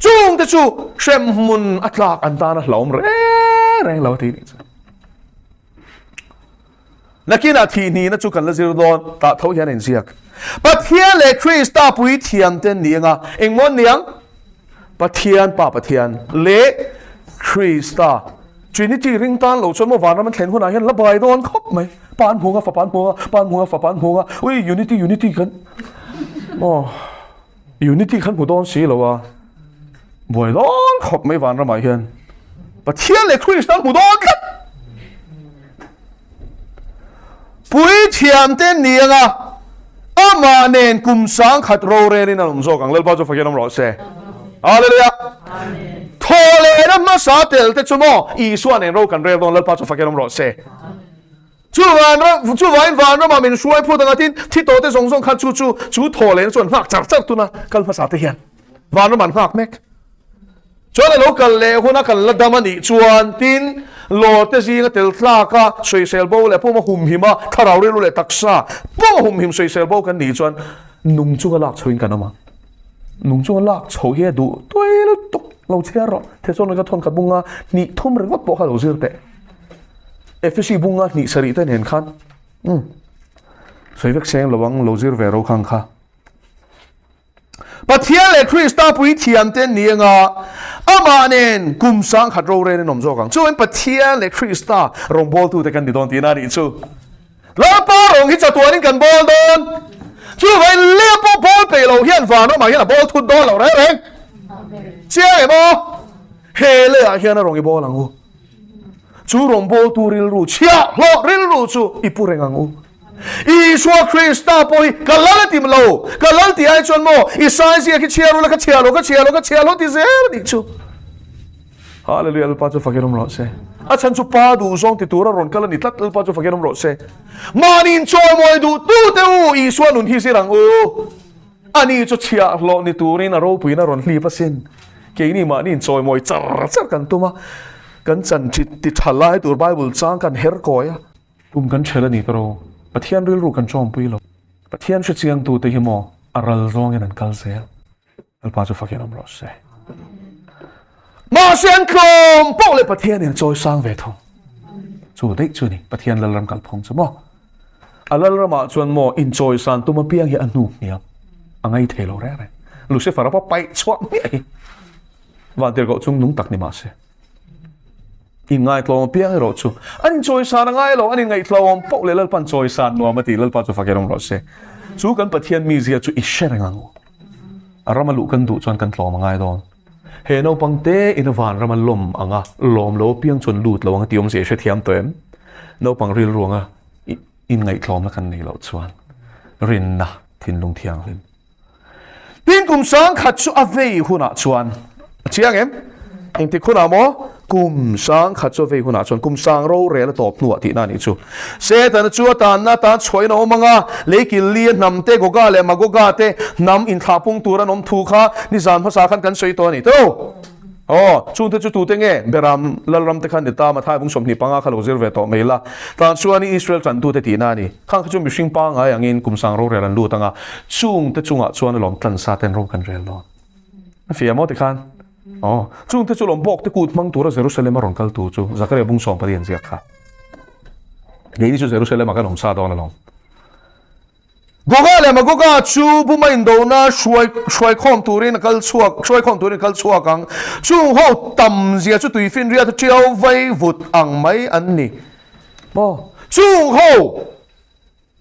Chungte chu hremhmun a tlak an tan a hlauhawm reng reng lo a ti nih chu. Nakinah thihnihna chu kan la zir dawn tah tho hian a inziak. Pathian leh Krista puithiam te an ni anga engmaw an ni ang? Pathian Pa Pathian leh Krista Trinity ring tan lo chuan maw vanram an thlen hunah hian la bai dawn khawp mai. Pa an hmu anga fapa an hmu anga pa an hmu anga fapa an hmu anga ui unity unity kan aw unity khan hmu dawn si lo a buai dawn khawp mai vanramah hian Pathian leh Krista an hmu dawn tlat. Puithiam te ni anga amah nen kum 10,000 rorelin an awm zawk ang. Lalpa chu fakin awm rawh se. Hallelujah. Thaw lehna hmasa tel te chu maw Isua nen ro kan rel dawn Lalpa chu fakin awm rawh se. Chu van ram chu vain van ramah min hruai phut anga tin thi tawh te zawng zawng khan chu chu chu thaw lehna chuan nghak char char tuna kal hmasa te hian van ram an nghak mek. Chuan a lo kal leh huna kan la dam a nih chuan tin, lawr te zinga tel tlak a, sawisel bo leh puma humhim a, thlarau rilru leh taksa puma humhim sawisel bo kan nih chuan nung chunga lak chhoin kan awm ang. Nung chunga lak chho hi a duh tui lutuk lo chhiar rawh. Thesalonika ka thawn khat bunga hnih thum ringawt pawh kha lo zir teh. Efesi bunga hnih sarih te nen khan umm sawi vek seng lo ang lo zir ve ro khang kha. Pathian leh Krista puithiam te an ni anga, amah nen kum 10,000 rorel in awm zawk ang. Chuan Pathian leh Krista rawngbawltute kan ni dawn tihna a nih chu. Lalpa rawng hi chatuanin kan bawl dawn. Chuvangin leh pawh bawl peih lo hian vanramah hian a bawl thut dawn lo reng reng. Chiang em aw? He lehah hian a rawng i bawl ang u. Chu rawngbawltu rilru, chhiahhlawh rilru chu i pu reng ang u. Isua Krista pawh hi ka lal a ti lo, ka lal tih ai chuan maw i saizia khi chhiar ula ka chhiar lo, ka chhiar lo, ka chhiar lo ti zel a nih chu. Hallelujah Lalpa chu fakin awm rawh se. A chhan chu Pa duh zawng ti tura rawn kal a ni tlat Lalpa chu fakin awm rawh se. Mahni inchawimawi duh tute u Isua nun hi zir ang u. Ani chu chhiahhlawh ni turin a ropuiin a rawn hlip asin. Keini mahni inchawimawi char char kan tum a, kan chan ti tha lai tur Bible chang kan her kawi a. Kum kan ṭhel a ni tawh Pathian rilru kan ṭawmpui lo. Pathian hre chiangtute hi maw a ral zawngin an kal zel. Lalpa chu fakin awm rawh se. Mahse an tlawm poh leh Pathianin a chawi sang ve thung. Chu daih chu a ni Pathian Lalram kalphung chu maw. A Lalramah chuan maw inchawi san tum apiang hi a hnu hniam a ngai thei lo reng reng. Lucifer a paih chhuah hmiah hi vantirhkoh chung nung tak ni mahse. Inngaihtlawm apiang erawh chu an inchawisan a ngai lo, an inngaihtlawm poh leh Lalpa'n chawisan nuam a ti, Lalpa chu fakin awm rawh se. Chu kan Pathian mizia chu i hre reng ang u. A rama luh kan duh chuan kan tlawm a ngai dawn. He naupang te in a van rama lawm ang a, lawm lo apiang chuan lut lo ang a tih awmzia i hrethiam tawh em? Naupang rilru anga inngaihtlawmna kan nei loh chuan rinna thinlung thianghlim. Tin kum 10,000 chu a vei hunah chuan a chiang em? Engtik hunah maw? Kum 10,000 chu a vei hunah chuan kum sang rorel a tawp hnuah tihna a nih chu. Setana chu a tanna atan chhuahin a awm ang a, leikil li a hnam te, Goga leh Magoga te hnam inthlahpung tur an awm thu kha nizan hmasa khan kan sawi tawh a ni tawh. Aw, chungte chu tute nge? Beram Lalram te khan ni ta, Mathai bung 25 kha lo zir ve tawh mai la. Tah chuan i Israel tantute tihna a ni. Khang kha chu mihring pangngai angin kum sang rorel an lut ang a, chungte chungah chuan alawm tlan sa ten ro kan rel dawn. A fiah maw tikhan? Aw, chungte chu lawm bawk te kut hmang tura Jerusalem a rawn kal tu chu Zakaria bung 14 an ziak kha. Keini chu Jerusalem ah kan awm sa dawn alawm. Goga leh Magoga chu buma indona hruai hruaikhawm turin a kal chhuak hruaikhawm turin a kal chhuak ang. Chung ho tam zia chu tuifinriat a tiau vai vut ang mai an ni. Maw? Chung ho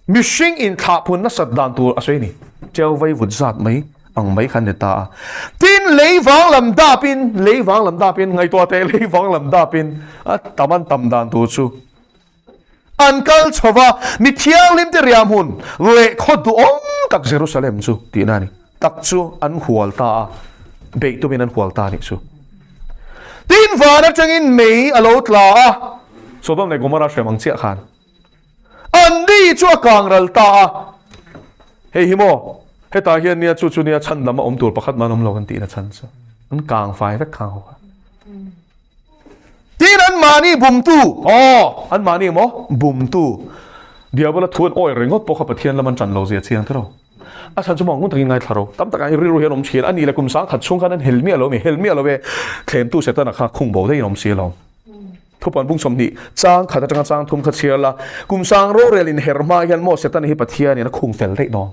mihring inthlahphun nasat dan tur a sawi a ni. Tiau vai vut zat mai ang mai kha an ni ta a. Tin, lei vang lam dapin, lei vang lam dapin, ngaihtuah teh lei vang lam dapin a tam an tam dan tur chu. An kal chho va, mi thianghlimte riahhmun leh khaw duhawm tak Jerusalem chu tihna a ni. Tak chu an hual ta a, beih tumin an hual ta a nih chu. Tin van atangin mei a lo tla a, Sodom leh Gomorrah hrem ang chiah khan Anni chu a kang ral ta a. Hei hi maw, hetah hian nia chu chu nia chhan lam a awm tur pakhat man awm lo kan tihna chhan chu an kang fai vek khang ho kha. Tin anmahni bumtu, aw, anmahni maw bumtu Diabola thu an awi ringawt pawh kha Pathian lam an ṭan lo zia chiang tiraw. A chhan chu maw ngun takin ngaithla ro. Tam takah hi rilru hian awm thin a nih leh kum sang khat chhung khan an hel miah lo mi, hel miah lo e, thlemtu Setana kha khung bo daih in awm si lo. Thupuan bung 20 chang khat atanga chang thum kha chhiar la, kum sang rorel in her hma hian maw Setana hi Pathianin a khung fel daih dawn.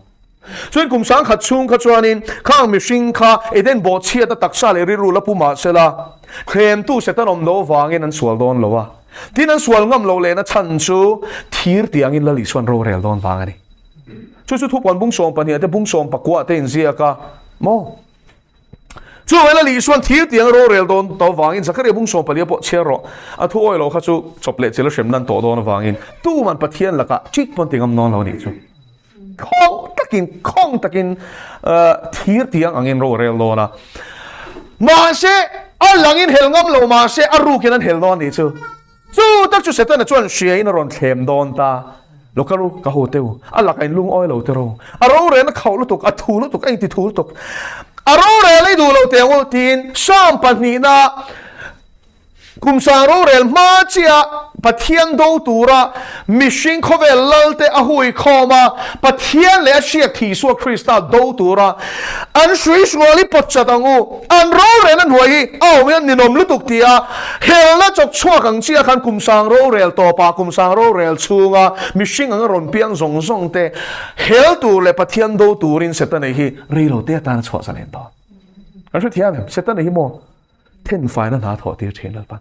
Chuan kum sang khat chhung kha chuanin khang mihring kha Eden bawhchhiat a taksa leh rilru la pu mah sela, thlemtu Setan awm lo vangin an sual dawn lo a. Tin an sual ngam lo lehna chhan chu thir tiangin Lal Isuan rorel dawn vang a ni. Chu chu thupuan bung 12 te bung 19 te inziak a maw? Chu vela Lal Isuan thir tiang rorel dawn tawh vangin Zakaria bung 14 pawh chhiar rawh. A thu awi lo kha chu chawp leh chil a hrem nan tawh dawn avangin tuman Pathian lakah chik pawn ti ngam dawn lo a nih chu. Khawng takin khawng takin thir tiang angin rorel dawn a. Mahse a langin hel ngam lo mahse a rukin an hel dawn a nih chu. Chu tak chu Setana chuan hriain a rawn thlem dawn ta. Lo kal u, ka haw teh u. A lakah in lungawi lo teh ro. A rorel a khauh lutuk, a thu lutuk, a inti thu lutuk. A rorel ei duh lo teh ang u tiin Psalm pahnihna kum sang rorel hma chiah Pathian do tura mihring khawvel lalte a hui khawm a, Pathian leh a hriak Isua Krista do tura an hrui hrual hi pawt chat ang u. An rorel a hnuai hi a awm hian ninawm lutuk ti a, helna chawk chhuak ang chiah khan kum sang rorel tawpah kum sang rorel chhunga mihring anga rawn piang zawng zawng te hel tur leh Pathian do turin Setana hi reilo te atana chhuah zalen dawn. Kan hrethiam em? Setana hi maw thenfaina hna thawh tir thin Lalpan.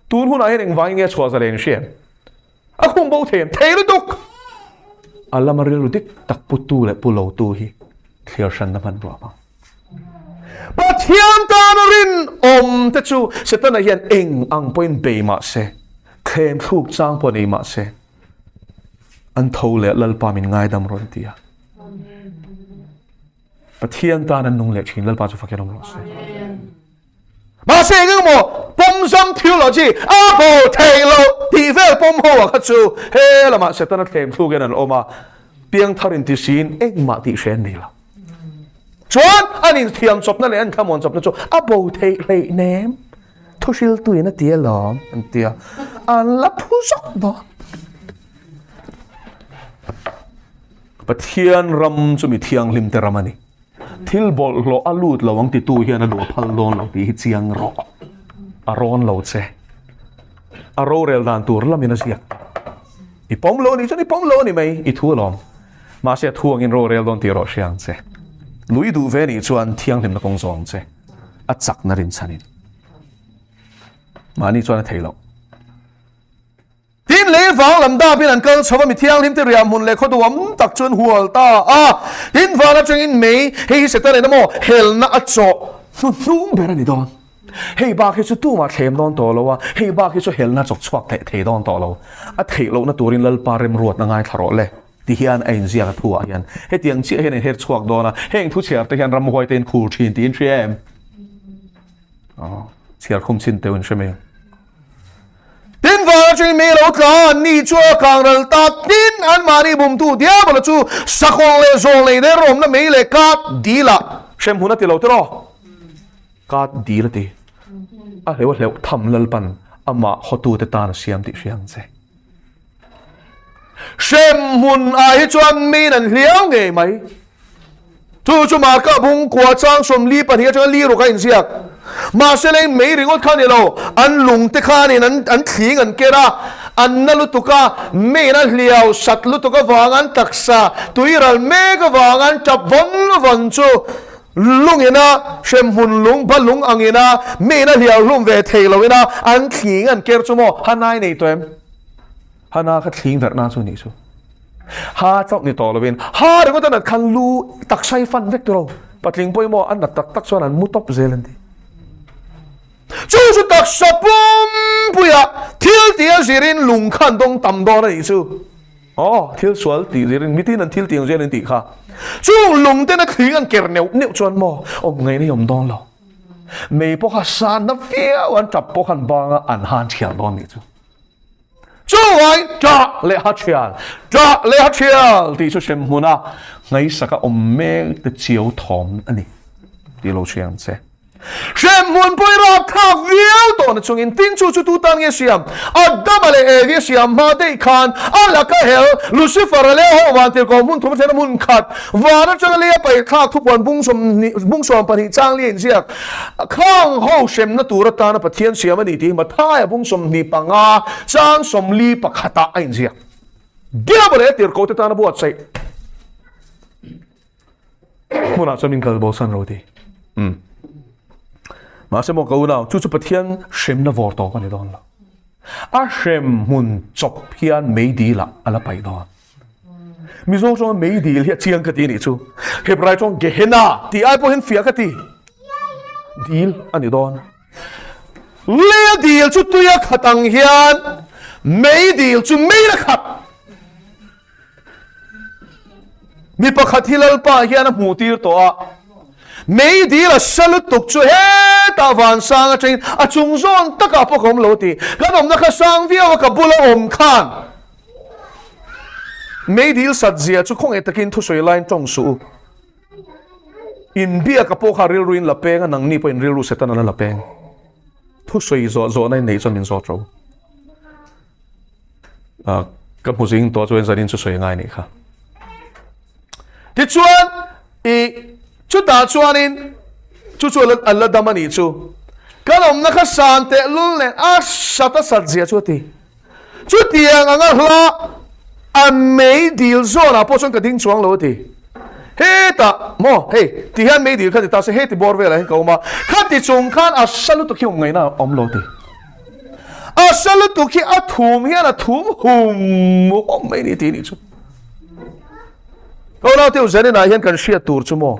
Tun hunah hian engvangin nge chhuah zalen hriam? A khum bo thei em? Thei lutuk! A lama rilru dik tak putu leh pu lotu hi thliar hranna hmanrua hmang. Pathian tana rinawm te chu Setana hian eng ang pawhin bei mah se, thlem thluk chang pawh nei mah se, an tho leh Lalpa min ngaidam rawn ti a. Pathian tan an nung leh thin Lalpa chu fakin awm rawh se. Mahse eng eng maw pawmzam theology a bo thei lo tih vel pawm ho ah kha chu he lamah Setana thlem thluk hian an awm a, piangthar in ti siin engmah tih hre an nei lo. Chuan an inthiam chawpna leh an thlamuan chawpna chu a bo theih hleih nem. Thuhriltuin a ti alawm an ti a, an la phu zawk dawn. Pathian ram chu mi thianghlim te ram a ni. Thil bawlhhlawh a lut lo ang titu hian a luah phal dawn lo tih hi chiang rawh. A rawn lo che. A rorel dan tur lamin a ziak. I pawm lo a nih chuan i pawm lo a ni mai, i thu alawm. Mahse a thu angin rorel dawn tih rawh hria ang che. Lui duh ve nih chuan thianghlimna kawng zawng che. A chakna rinchhanin. Mahni chuan a thei loh. Tin, lei vang lam dapin an kal chho a, mi thianghlim te riah hmun leh khaw duham tak chu an hual ta a. Tin, van atangin mei, hei hi Satan eng emaw helna a chawh hnuhnung ber a ni dawn. Hei bak hi chu tumah thlem dawn tawh lo a, hei bak hi chu helna chawk chhuak theih thei dawn tawh lo. A theih lohna turin Lalpa remruatna ngaithla rawh le, ti hian a inziak a thuah hian. Hetiang chiah hian a inher chhuak dawn a, heng thu chhiar te hian ramhuai te in khur thin tiin hria em? Aw, chhiar khum chin teuh in hre mai ang. Tin vang atangin mi lo tla a, ni chu a kang ral ta. Tin, anmahni bumtu diabola chu sakawng leh zawl nei der awmna mei leh kat dil ah hrem hun a ti lo tiraw? Kat dil a ti. A hleuh a hleuh tham Lalpan amah hawtute tan a siam tih hria ang che. Hrem hmun ah hi chuan miin an hliau ngei mai. Chu chu Marka bung kua chang 42 atanga li ruk a inziak. Mahse lei mei ringawt kha a ni lo, an lung te khanin an an thling an ker a, an na lutuk a, meiin a hliau sat lutuk avang an taksa tui ral mek avang an tap vawn vawn chu lungin a hremhmun lung ba lung angin a meiin a hliau hlum ve thei loin a an thling an ker chu maw Hanai nei tawh em? Hana kha thling verh na chu nih chu. Ha chauh ni tawh lovin ha ringawt a nat khan lu taksa hi fan vek tiro. Patling pawimawh a nat tak tak chuan an mu tawp zel an ti. Chu chu taksa pumpuia thil tih a zirin lung khan dawng tam dawn a nih chu. Aw, thil sual tih zirin mitin an thil tih ang zel an tih kha. Chung lung ten a thling an ker neuh neuh chuan maw awm ngaihna hi awm dawn lo. Mei pawh kha san na viau an tap pawh khan banga an han thial dawn nih chu. Chuvangin ṭah leh ha thial, ṭah leh ha thial tih chu hrem hmuna ngaihsaka awm mek te chiau thawm a ni tih lo hria ang che. Hrem hmun pawh i rapthlak viau tawh na chungin tin chu chu tu tan nge siam? Adama leh Evi a siam hma daih khan a laka hel Lucifer-a leh ho van tirhkoh hmun thum a thlen a hmun khat van atanga lei a paihthlak thupuan bung 12 chang li a inziak. Khang ho hremna tur atana Pathian siam a ni tih hi Mathaia bung 25 chang 41 ah a inziak. Diabol leh tirhkoh te tana buatsaih hmunah chuan min kal bosan ro ti. Um. Mahse maw ka unau, chu chu Pathian hremna vawr tawk a ni dawn lo. A hrem hmun chawp hian meidil ah a la paih dawn. Mizo chuan meidil hi a chiang ka ti nih chu. Hebrai chuan Gehenna tih ai pawh hian fiah ka ti. Dil a ni dawn. Leia dil chu tuia khat ang hian meidil chu meila khat. Mi pakhat hi Lalpa hian a hmuh tir tawh a, meidil a sa lutuk chu hetah vansang atangin a chung zawn takah pawh ka awm lo a ti. Kan awmna kha sang viau a, ka bula awm khan meidil sat zia chu khawngaih takin thusawi laiin tawng suh u. Inbiaka pawh kha rilruin la peng a, nangni pawhin rilru Setana la la peng. Thusawi zawh zawhna in neih chuan min zawt ro. Ka hmu zing tawh chuan zanin chu sawi ngai nih kha. Tichuan i chutah chuanin chu chu an la dam a nih chu. Kan awmna kha san teh lul nen a sat a sat zia chu a ti. Chutiang anga hla a mei dil zawnah pawh chuan ka ding chuang lo a ti. Hetah maw hei ti hian mei dil kha ti ta se heti bawr velah hian ka awm a, khati chung khan a sa lutuk hi awm ngaihna a awm lo a ti. A sa lutuk hi a thum hian a thum hum hum mai ni tih nih chu. Ka unau te u Zaninah hian kan hriat tur chu maw?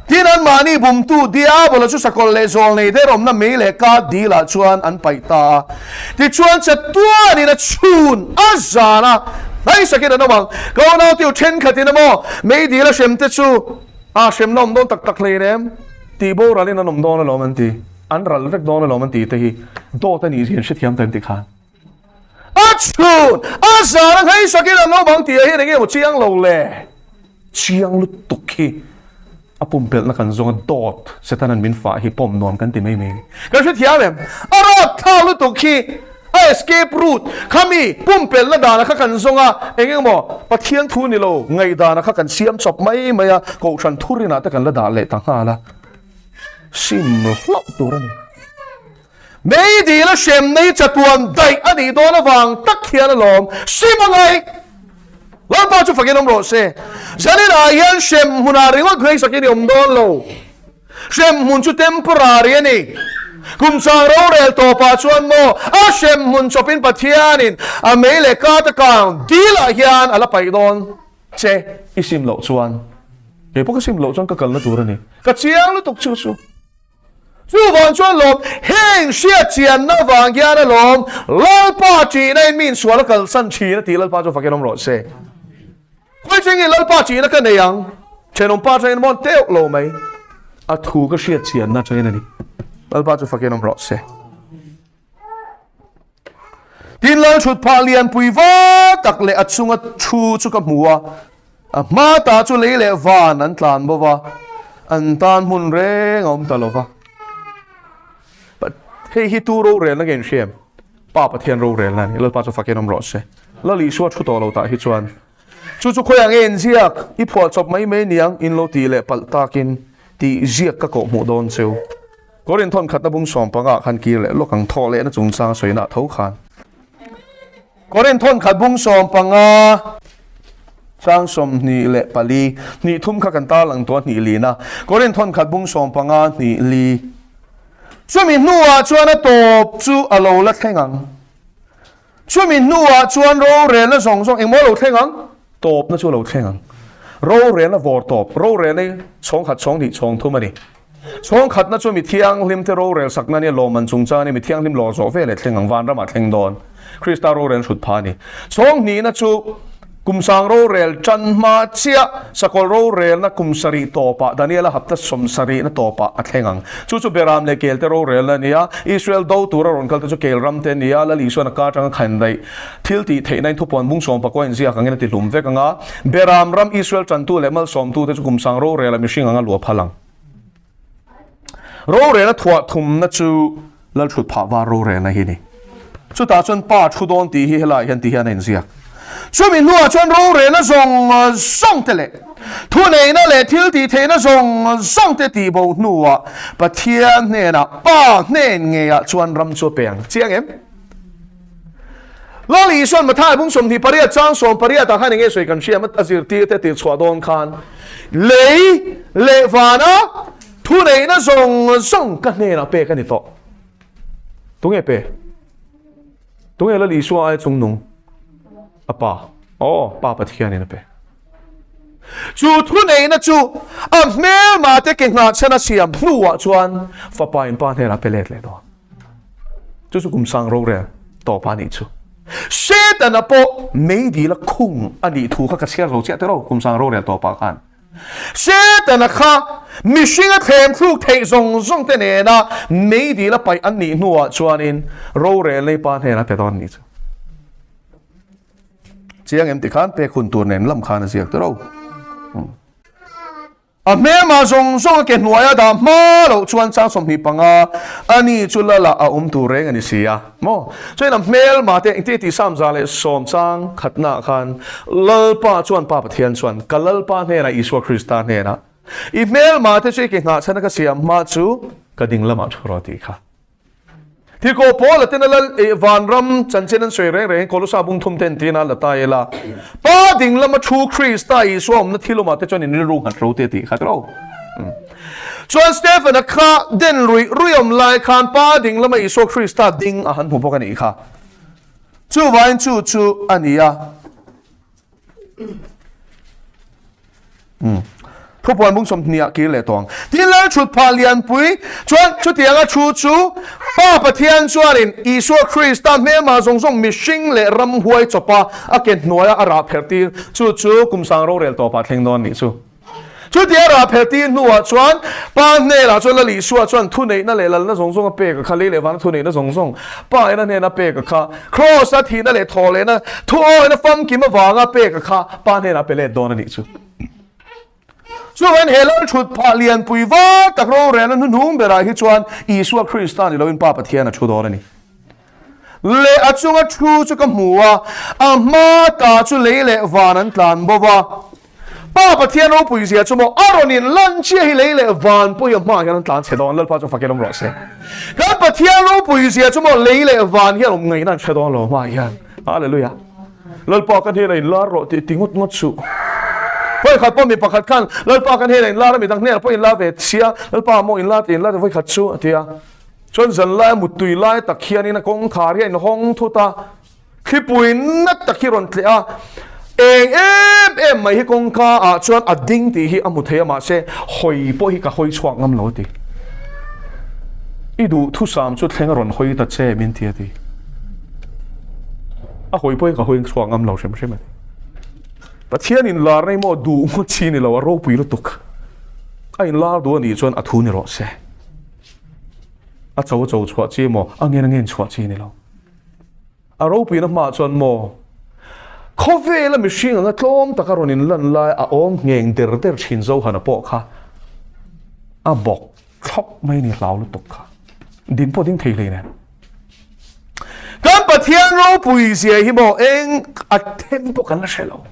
Tin anmahni bumtu Diabola chu sakawlh leh zawl nei der awmna mei leh ka dilah chuan an paih ta a. Tichuan chatuanin a chhun a zan a, hnaisakin an awm ang. Ka unau te u thenkhatin a maw mei dil a hrem te chu a hremna awm dawn tak tak hlein em? Tih boralin an awm dawn alawm an ti. An ral vek dawn alawm an ti te hi dawt a nih zia an hrethiam ta em ti khan. A chhun a zan a hnaisakin an awm ang tih ah hian enge maw chiang lo le? Chiang lutuk hi a pumpelhna kan zawng a dawt Setanan min fah hi pawm nuam kan ti mai mai a ni. Kan hrethiam em? A rapthlak lutuk hi a escape route khami pumpelhna dana kha kan zawng a eng eng maw Pathian thu ni lo ngaihdana kha kan siam chawp mai mai a Kohhran thurinah te kan la dah leh ta nghal a sim hlauh tur a ni. Meidil a hrem nei chatuan daih a nih dawn avang tak hian alawm sim a ngai. Lalpa chu fakin awm rawh se. Zaninah hian hrem hmunah ringawt hnaisakin i awm dawn lo. Hrem hmun chu temporary a ni. Kum chang rorel tawpah chuan maw a hrem hmun chawpin Pathianin a mei leh ka te kang dilah hian a la paih dawn che i sim loh chuan. Kei pawh ka sim loh chuan ka kalna tur a ni. Ka chiang lutuk chu chu. Chuvang chuan lawm, heng hriatchianna vang hian alawm Lalpa ṭihna in mi insual a kalsan ṭhin a tih Lalpa chu fakin awm rawh se. Khawi chengin Lalpa ṭihna ka nei ang? Ṭhenawmpa aṭangin mawn teuh lo mai. A thu ka hriatchianna aṭangin a ni. Lalpa chu fakin awm rawh se. Tin Lalṭhutphah lianpui va tak leh a chunga thu chu ka hmu a, a hma ta chu lei leh van an tlan bo va, an tan hmun reng a awm ta lo va. Hei hi tu rorelna nge in hria em? Pa Pathian rorelna a ni. Lalpa chu fakin awm rawh se. Lal Isua thu tawh lo tah hi chuan chu chu khawiah nge in ziak? I phuah chawp mai mai niang in lo tih leh palh takin tih ziak ka kawh hmuh dawn cheu. Korin thawn khatna bung 15 ah khan kir leh lawk ang thawh lehna chungchang sawina tho khan. Korin thawn khat bung 15 chang 24 hnih thum kha kan tarlang tawh a hnih lina. Korin thawn khat bung 15 hnih li. Chumi hnuah chuan a tawp chu a lo la thleng ang. Chumi hnuah chuan rorelna zawng zawng engmaw a lo thleng ang? Tawpna chu a lo thleng ang. Rorelna vawr tawp, rorelna hi chhawng khat, chhawng hnih, chhawng thum a ni. Chhawng khatna chu mi thianghlimte rorel sakna a nia, lawmman chungchang a nia, mi thianghlim lawr zawh veleh thleng ang, vanramah thleng dawn. Krista rorelna hrut pha a ni. Chhawng hnihna chu. Kum sang rorel tan hma chiah sakawlh rorelna kum sarih tawpah Daniela hapta sawmsarihna tawpah a thleng ang. Chu chu Beram leh Kelte rorelna a ni a, Israel do tura rawn kalte chu Kel ramte a ni a, Lal Isuan a kar atanga khandaih thil tih theihna in thupuan bung sawm pakua inziak angin a ti hlum vek ang a, Beram ram Israel tantu leh malsawmtute chu kum sang rorela mihring anga luah phal ang. Rorelna thuah thumna chu Lalthut phah var rorelna hi a ni. Chutah chuan Pa thu dawn tih hi helaiah hian ti hian a inziak. Chumi hnuah chuan rorelna zawng zawng te leh thuneihna leh thil tih theihna zawng zawng te tihbo hnuah Pathian hnenah Pa hnen ngeiah chuan ram chu a pe ang. Chiang em? Lal Isuan Mathai bung 28 chang 18 ah khan enge sawi kan hria a zirtir te tir chhuah dawn khan lei leh vana thuneihna zawng zawng ka hnenah pek a ni tawh. Tunge pe? Tunge Lal Isua ai chungnung? A pa. Aw, Pa Pathianin a pe. Chu thuneihna chu a hmelma te ke nghah chhan a siam hnuah chuan fapa in pa hnenah pe let leh dawn. Chu chu kum sang rorel tawp a nih chu. Setana pawh meidil a khung a nih thu kha ka chhiar lo chiah tero kum sang rorel tawpah khan. Setana kha mihring a thlem thluk theih zawng zawng te nena meidil a paih an nih hnuah chuanin rorel nei pa hnenah pe dawn a nih chu. Chiang em ti khan pek hun tur nen lam khan a ziak tero. A hmelmah zawng zawng a ke hnuaia dah hma loh chuan chang 25 a ni chu lala a awm tur reng a ni si a maw? Chuan a hmelmah te engtin tih sam 110 chang khatnaah khan Lalpa chuan Pa Pathian chuan ka Lalpa hnenah Isua Krista hnenah i hmelmah te chu i ke nghah chhan a ka siam hma chu ka ding lamah thu rawh tih kha. Thilkaw Paula tena lal eh vanram chanchin an sawi reng reng Kolosa bung thum ten tiin a la ta ila. Pa ding lama thu Krista Isua awmna thil awmah te chuan in rilru nghat ro te tih kha tiro. Chuan Stephen-a kha den ruih ruih awm lai khan Pa ding lama Isua Krista ding a han hmu bawk a nih kha. Chuvain chu chu a ni a. Thupuan bung 20 ah kir leh tawh ang. Tin lal thut phah lianpui chuan chutianga thu chu Pa Pathian chuanin Isua Krista hmelmah zawng zawng mihring leh ramhuai chawpa a ke hnuaia a rah pherh tir chu chu kum sang rorel tawpah thleng dawn nih chu. Chutia rah pherh tir hnuah chuan Pa hnenah chuan Lal Isua chuan thuneihna leh lalna zawng zawng a pek a kha, lei leh vana thuneihna zawng zawng Pa ena hnena pek a kha, Kraws-a thihna leh thawhlehna thuawina famkim avanga pek a kha Pa hnenah pe let dawn a nih chu. Chuvangin he lal thut phah lianpui var tak rorelna hnuhnung berah hi chuan Isua Krista ni loin Pa Pathian a thu dawn a ni. Leh a chunga thu chu ka hmu a, a hma ta chu lei leh van an tlan bo va. Pa Pathian ropui zia chu maw a rawn in lan chiah hi lei leh van pawh hi a hmaah hian an tlan chhe dawn, Lalpa chu fakin awm rawh se. Kan Pathian ropui zia chu maw lei leh van hian awm ngaihna an hre dawn lo hmaah hian. Hallelujah. Lalpa kan hnenah in lar rawh tih ti ngawt ngawt suh. Vawikhat pawh mi pakhat khan Lalpa kan hnenah in lar a, midang hnenah pawh in lar ve sia, Lalpa maw in lar tih in lar vawikhat chu a ti a. Chuan zan lai muttui lai tak hianin a kawngkhar hi a inhawng thut a, thlipui nat tak hi rawn tleh a, eng em em mai hi kawngka ah chuan a ding tih hi a hmu thei a, mahse hawi pawh hi ka hawi chhuak ngam lo a ti. I duh thusam chu thleng a rawn hawi ta che min ti a ti. A hawi pawh hi ka hawi chhuak ngam lo hrim hrim a ti. Pathian inlar na hi maw duh ngawt chi ni lo, a ropui lutuk. A inlar duh a nih chuan a thu ni rawh se. A cho a cho chhuah chi maw? A ngen a ngen chhuah chi ni lo. A ropuina hmaah chuan maw? Khawvela mihring anga tlawm taka rawn inlan lai a awm ngheng der der thin Zohana pawh kha a bawk thlawk mai ni hlau lutuk kha. Din pawh ding thei hlei nen. Kan Pathian ropui zia hi maw eng a then pawh kan la hre lo.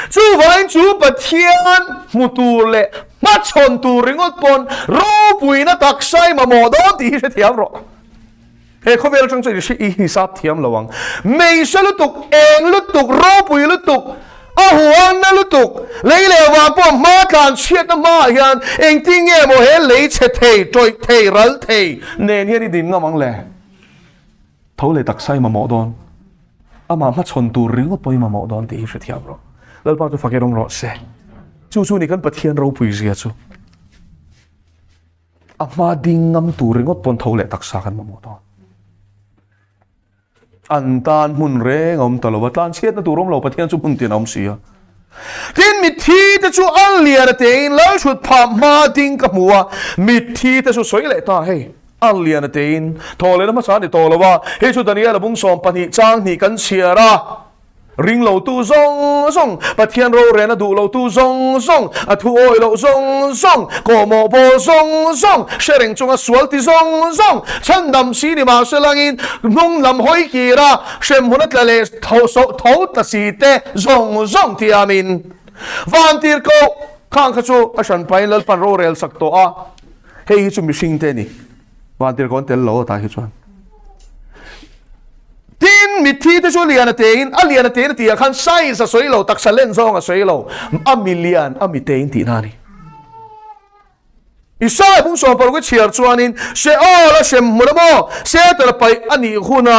Chuvain chu Pathian hmu tur leh hmachhawn tur ringawt pawn ropuina taksa i mamawh dawn tih hi hrethiam rawh. He khawvel atang chuan i hisap thiam lo ang. Meisa lutuk, eng lutuk, ropui lutuk, a huanna lutuk, lei leh vang pawh hma tlan chhiatna hmaah hian engtin nge maw he lei chhe thei, tawih thei, ral thei nen hian i din ngam ang le? Tho leh taksa i mamawh dawn. Amah hmachhawn tur ringawt pawh i mamawh dawn tih hi hrethiam rawh. Lalpa chu fakin awm rawh se. Chu chu ni kan Pathian ropui zia chu. A hma ding ngam tur ringawt pawn tho leh taksa kan mamawh dawn. An tan hmun reng a awm ta lo va, tlanchhiatna tur awm lo Pathian chu hmun tin a awm si a. Tin, mitthi te chu a lian a tein lalthut phah hma ding ka hmu a, mitthi te chu sawi leh ta hei, a lian a tein thaw lehna hmasa a ni tawh lo a, hei chu Daniel-a bung 12 chang hnih kan chhiar a. Ring lotu zawng zawng, Pathian rorelna duh lotu zawng zawng, a thu awi loh zawng zawng, kawhmawh bawl zawng zawng, hre reng chunga sual ti zawng zawng, chhandam si ni mahse langin hnung lam hawi kir a, hremhmun a tla leh tho tho tla si te zawng zawng thiamin vantir koh khang kha chu a hranpain Lalpan rorel sak tawh a, hei hi chu mihring te a ni. Vantir kawn tel lo tah hi chuan. Tin, mitthi te chu lian a tein, a lian a tein a tih ah khan size a sawi lo, taksa len zawng a sawi lo, a mi lian a mi tein tihna a ni. Isaiah bung 60 i chhiar chuanin, Sheol a hrem hmun a maw, Seater paih a nih huna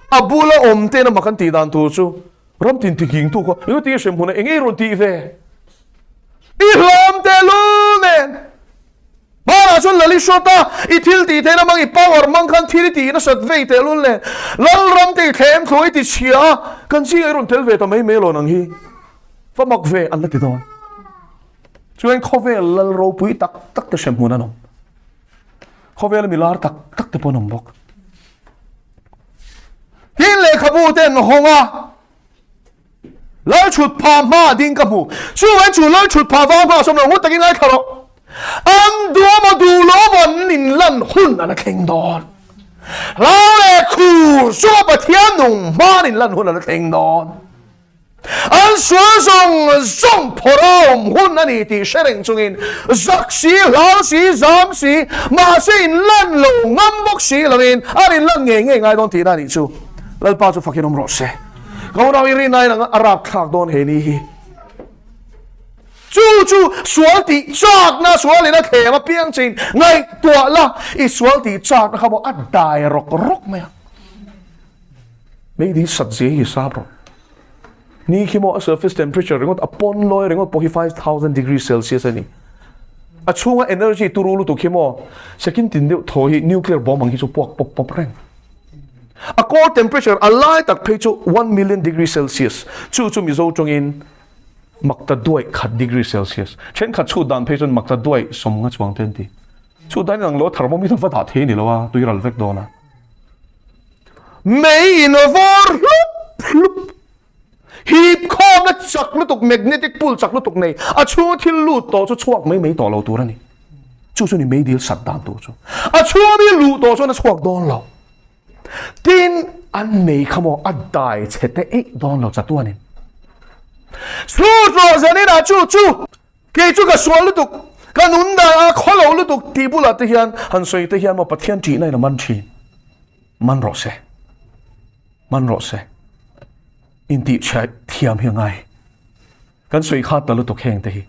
a bula awm ten a mak an tih dan tur chu, ram tin tihnghingtu kha, eng ati hrem hmun a eng ei rawn tih ve? I hlawm tehlul nen! Hmanah chuan Lali hrawt a, i thil tih theihna hmang, i power hmang khan thil i tih nasat vei teh lul nen, Lalram te i thlem thlu i ti chhia a, kan zingah i rawn tel ve ta mai mai lo nang hi. Va mak ve an la ti dawn. Chuan khawvel lal ropui tak tak te hrem hmun an awm. Khawvel mi lar tak tak te pawh an awm bawk. Tin lehkhabu te an hawng a. Lalchhut phah hma ding ka hmu. Chu vai chu lalchhut phah vang hma sawm lo ngut takin ngaithla rawh. An duam a duh lo an in lan hun a la thleng dawn. Hlau leh khur chunga Pathian nung hman in lan hun a la thleng dawn. An sual zawng zawng phawrh a awm hun a ni tih hre reng chungin zak si, hlau si, zam si, mahse in lan lo ngam bawk si loin an in lan ngei ngei ngai dawn tihna a nih chu. Lalpa chu fakin awm rawh se. Ka unau i rin aiin a rap thlak dawn he ni hi. Chu chu sual tih chakna sual in a thlem a piang chin ngaihtuah la i sual tih chakna kha maw a dai rawk rawk mai a. Mei ding sat zia hi sap rawh. Ni khi maw a surface temperature ringawt a pawn lawi ringawt pawh hi 5000 degree celsius a ni. A chhunga energy turu lutuk hi maw second tin deuh thaw hi nuclear bomb ang hi chu puak pawp pawp reng. A core temperature a lai tak phei chu 1 million degree celsius, chu chu Mizo tawngin makta duai khat degree celsius. Thenkhat chhut dan phei chuan makta duai 50 chuang te an ti. Chhut dan inang lo thermometer va dah thei a ni lo a, tui ral vek dawn a. Mei in a vawr hlup hlup. Hip khawmna chak lutuk, magnetic pull chak lutuk nei, a chhunga thil lut tawh chu chhuak mai mai tawh lo tur a ni. Chu chu ni meidil sat dan tur chu. A chhunga mi luh tawh chuan a chhuak dawn lo. Tin, an mei kha maw a dai chhe te eih dawn lo chatuanin. Chhut rawh zaninah chu chu kei chu ka sual lutuk, ka nun dan a khaw lo lutuk tih bulah te hian han sawi te hian maw Pathian ṭihna in a man ṭhin. Man rawh se. Man rawh se. Intih chhiat thiam hi a ngai. Kan sawi khat ta lutuk heng te hi.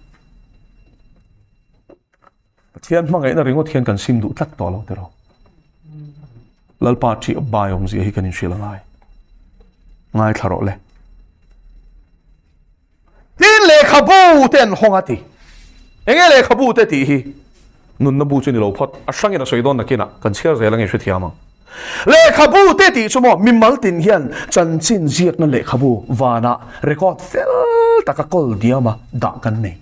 Pathian hmangaihna ringawt hian kan sim duh tlat tawh lo tiraw. Lalpa ṭih bai awmzia hi kan inhrilh a ngai. Ngaithla rawh le. Tin lehkhabu te an hawng a ti. Enge lehkhabu te tih hi? Nunna bu chu ni lo phawt. A hrangin a sawi dawn nakinah kan chhiar zel ange hrethiam ang. Lehkhabu te tih chu maw mimal tin hian chanchin ziakna lehkhabu vanah record fel taka kawl diama dah kan nei.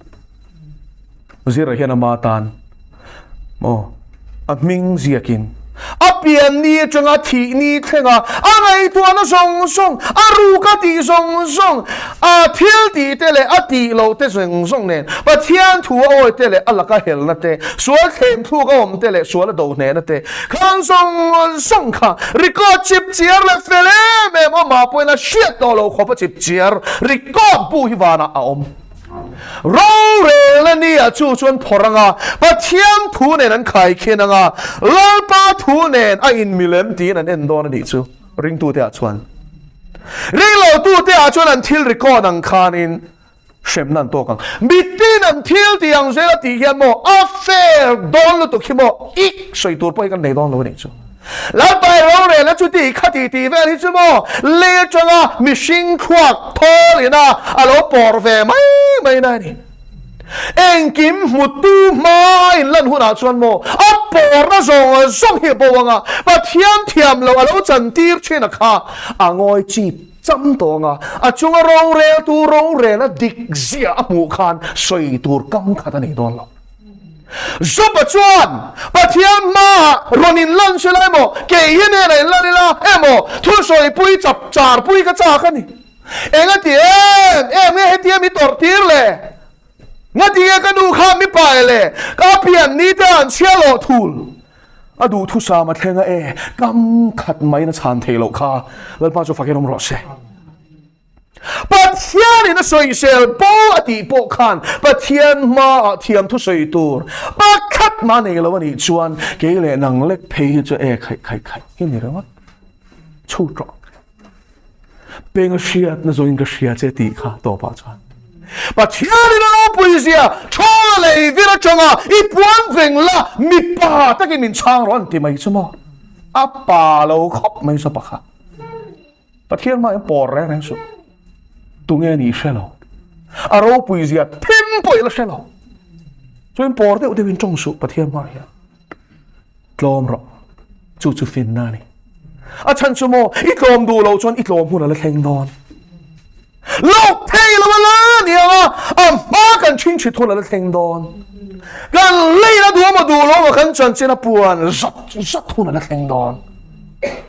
Zira hian ama tan maw a hming ziakin a pian ni atanga thih ni thlenga a ngaihtuahna zawng zawng, a ruk a tih zawng zawng, a thil tih te leh a tih loh te zawng zawng nen Pathian thu a awi te leh a laka helna te, sual thlem thluk a awm te leh sual a do hnehna te khang zawng zawng kha record chip chiar leh fel em em amah pawhin a hriat tawh lo khawp a chip chiar record bu hi vanah a awm. Rorelna nia chu chuan phawrh anga Pathian thu nen an khaikhin anga Lalpa thu nen a inmilem tiin an en dawn a nih chu ringtute ah chuan. Ringlo tute ah chuan an thil record ang khanin hremna an tawk ang. Mitin an thil tih ang zel a tih hian maw a fair dawn lutuk hi maw ik sawi tur pawh hi kan nei dawn lo a nih chu. Lalpa i rorelna chu tih kha tih tih vel hi chu maw lei atanga mihring thluak thawl ina a lo pawr ve mai mai na a ni. Engkim hmutu hma a inlan hunah chuan maw a pawrna zawng zawng hi a bo ang a, Pathian thiam loh a lo chantir thin a kha a ngawi chip cham tawh ang a, a chunga roreltu rorelna dik zia a hmuh khan sawi tur kam khat a nei dawn lo. Job-a chuan Pathian hmaah rawn inlan se la emaw, kei hi hnenah inlan ila emaw, thusawipui chap charpui ka chak a ni. Engati em em nge hetia mi tawrh tir le? Ngati nge ka nu kha mi pai le? Ka pian ni te an chhia loh thul. A duh thusam a thleng a e, kam khat maiin a chhan thei loh kha. Lalpa chu fakin awm rawh se. Pathianin a sawisel bo a tih pawh khan Pathian hmaah thiam thusawi tur pakhat mah nei lo a nih chuan kei leh nang lek phei hi chu e khaih khaih khaih hi ni ringawt. Chhut rawh. Peng a hriatna zawngin ka hria che tih kha tawpah chuan Pathianin a ropui zia thaw lei vir atanga i puan veng la mipa takin min chhang rawh an ti mai chu maw? A pa lo khawp mai chu pakhat. Pathian hmaiah pawr reng reng suh. Tunge nih hre lo. A ropui zia thim pawh i la hre lo. Chuan pawr deuh deuhin tawng suh Pathian hmaiah hian. Tlawm rawh. Chu chu finna a ni. A chhan chu maw, i tlawm duh loh chuan i tlawm hun a la thleng dawn. Loh thei lo a la ni ang a, a hma kan chhingchhit hun a la thleng dawn. Kan leina duh emaw duh lo emaw kan chanchin a puan zat zat hun a la thleng dawn.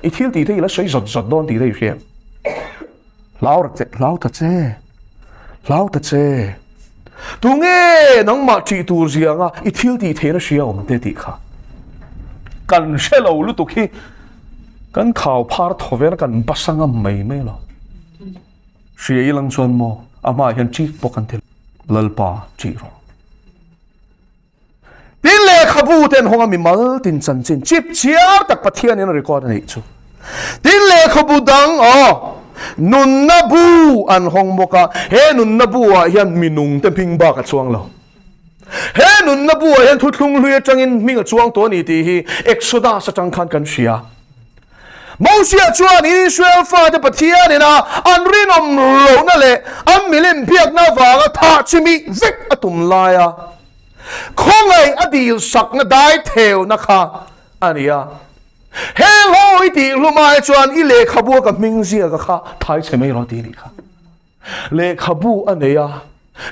I thil tih te i la sawi zat zat dawn tih te i hria. Hlau ra che, hlau ta che, hlau ta che. Tunge nangmah ṭih tur zia anga i thil tih theihna hria awm te tih kha. Kan hre lo lutuk hi kan khau phar thaw vel kan basa ngam mai mai lo. Hria i lang chuan maw a hmaah hian ṭik pawh kan ti Lalpa ṭih rawh. Tin lehkhabu te an hawng a mimal tin chanchin chip chiar tak Pathianin a record a nih chu. Tin lehkhabu dang aw nunna bu an hawng bawk a, he nunna bu ah hian minung te hming bak a chuang lo. He nunna bu ah hian thuthlung hlui atangin hming a chuang tawh a ni tih hi Exodus atang khan kan hria. Mosia chuan Israel fate Pathianin a an rinawm lohna leh an milim biakna avanga thah chimih vek a tum laia khawngaih a dil sakna dai theuna kha a ni a. Heng ho i tih hlumah chuan i lehkhabu a ka hming ziaka kha thai chhe mai rawh ti a nih kha. Lehkhabu a nei a,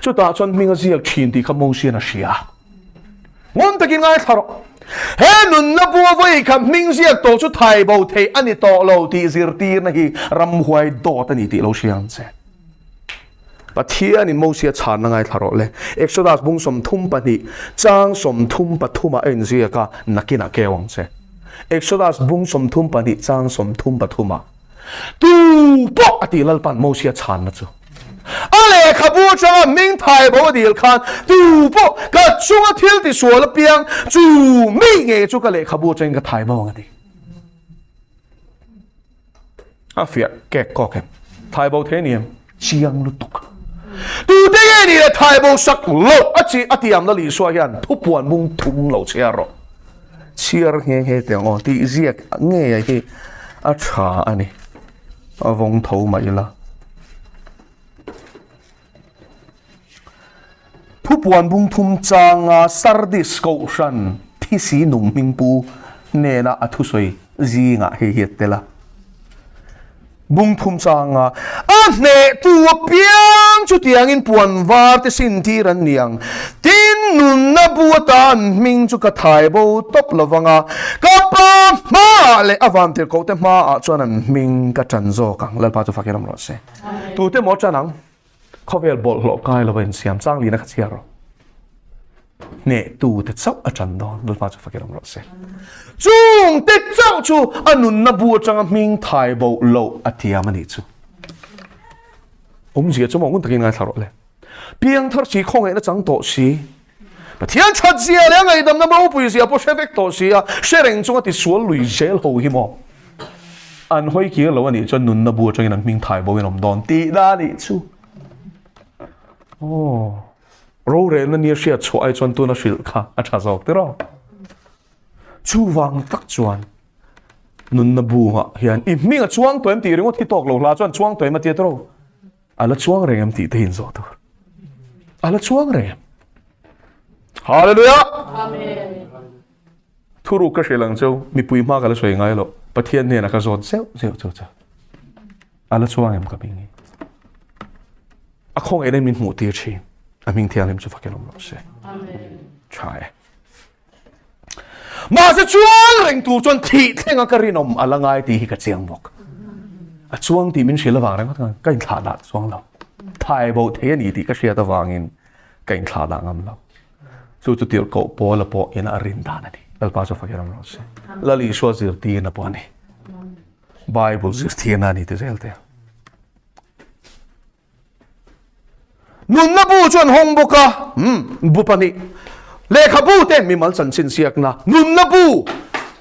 chutah chuan hming a ziak thin tih kha Mosian a hria. Ngun takin ngaithla rawh. He nunna bu a vawi kha hming ziak tawh chu thai bo theih a ni tawh lo tih zirtirna hi ramhuai dawt a ni tih lo hria ang che. Pathianin Mosia chhanna ngaithla rawh le. Exodus bung 32 chang 33 ah a inziak a, nakinah keu ang che. Exodus bung 32 chang 33 ah. Tu pawh a tih Lalpan Mosia chhanna chu a lehkhabu atanga hming thai bo a dil khan tu pawh ka chunga thil tisual apiang chu mi nge chu ka lehkhabu atangin ka thai bo ang a ti. A fiah kek kawk em? Thai bo thei ni em? Chiang lutuk. Tu te nge ni le thai bo sak loh a chi a tiam Lal Isua hian thupuan mung thum lo chhiar rawh. Chhiar nghe nghe teh ang aw tih ziak ngei hi a tha a ni. A vawng tho mai ila. Thupuan bung thum changa Sardis kohhran thisi nung hmingpu hnena a thusawi zingah hei hi a tel a. Bung thum changa a hnehtu apiang chutiangin puan var te sin tir an ni ang. Tin, nunna bu atan hming chu ka thai bo tawp lo vang a, ka pa hmaah leh a vantirhkohte hmaah chuan an hming ka ṭan zawk ang. Lalpa chu fakin awm rawh se. Tute maw ṭan ang? Khawvel bawlhhlawh kai lova insiam chang lina kha chhiar rawh. Hnehtute chauh a ṭan dawn. Lalpa chu fakin awm rawh se. Chungte chauh chu a nunna bu aṭanga hming thai bo loh a tiam a nih chu. Awmzia chu maw ngun takin ngaithla rawh le. Piang thar si khawngaihna chang tawh si. Pathian that zia leh a ngaihdamna ropui zia pawh hre vek tawh si a, hre reng chunga tisual lui zel ho hi maw an hawi kir lo a nih chuan nunna bu atangin an hming thai bo in awm dawn tih na a nih chu. Aw, rorelna nia hriat chhuah ai chuan tuna hrilh kha a tha zawk tiraw. Chuvang tak chuan nunna bungah hian i hming a chuang tawh em tih ringawt hi tawk lo hla chuan chuang tawh em a tia tiraw. A la chuang reng em tih te in zawh tur. A la chuang reng em? Hallelujah! Amen. Thuruk ka hrilh ang cheu, mipui hma ka la sawi ngai lo. Pathian hnenah ka zawt zeuh zeuh cheu cha. A la chuang em ka hming hi. A khawngaihna min hmuh tir thin. A hming thianghlim chu fakin awm rawh se. Amen. Tha e. Mahse chuang reng tur chuan thih thlenga ka rinawm a la ngai tih hi ka chiang bawk. A chuang tih min hrilh avang reng ka inthlah dah chuang lo. Thai bo thei a ni tih ka hriat avangin ka inthlah dah ngam lo. Chu chu tirhkoh Paula pawh ina a rin dan a ni. Lalpa chu fakin awm rawh se. Lal Isua zirtirna pawh a ni. Bible zirtirna a ni ti zel te. Nunna bu chu an hawng bawk a, hmm, bu pahnih. Lehkhabu te mimal chanchin siakna, nunna bu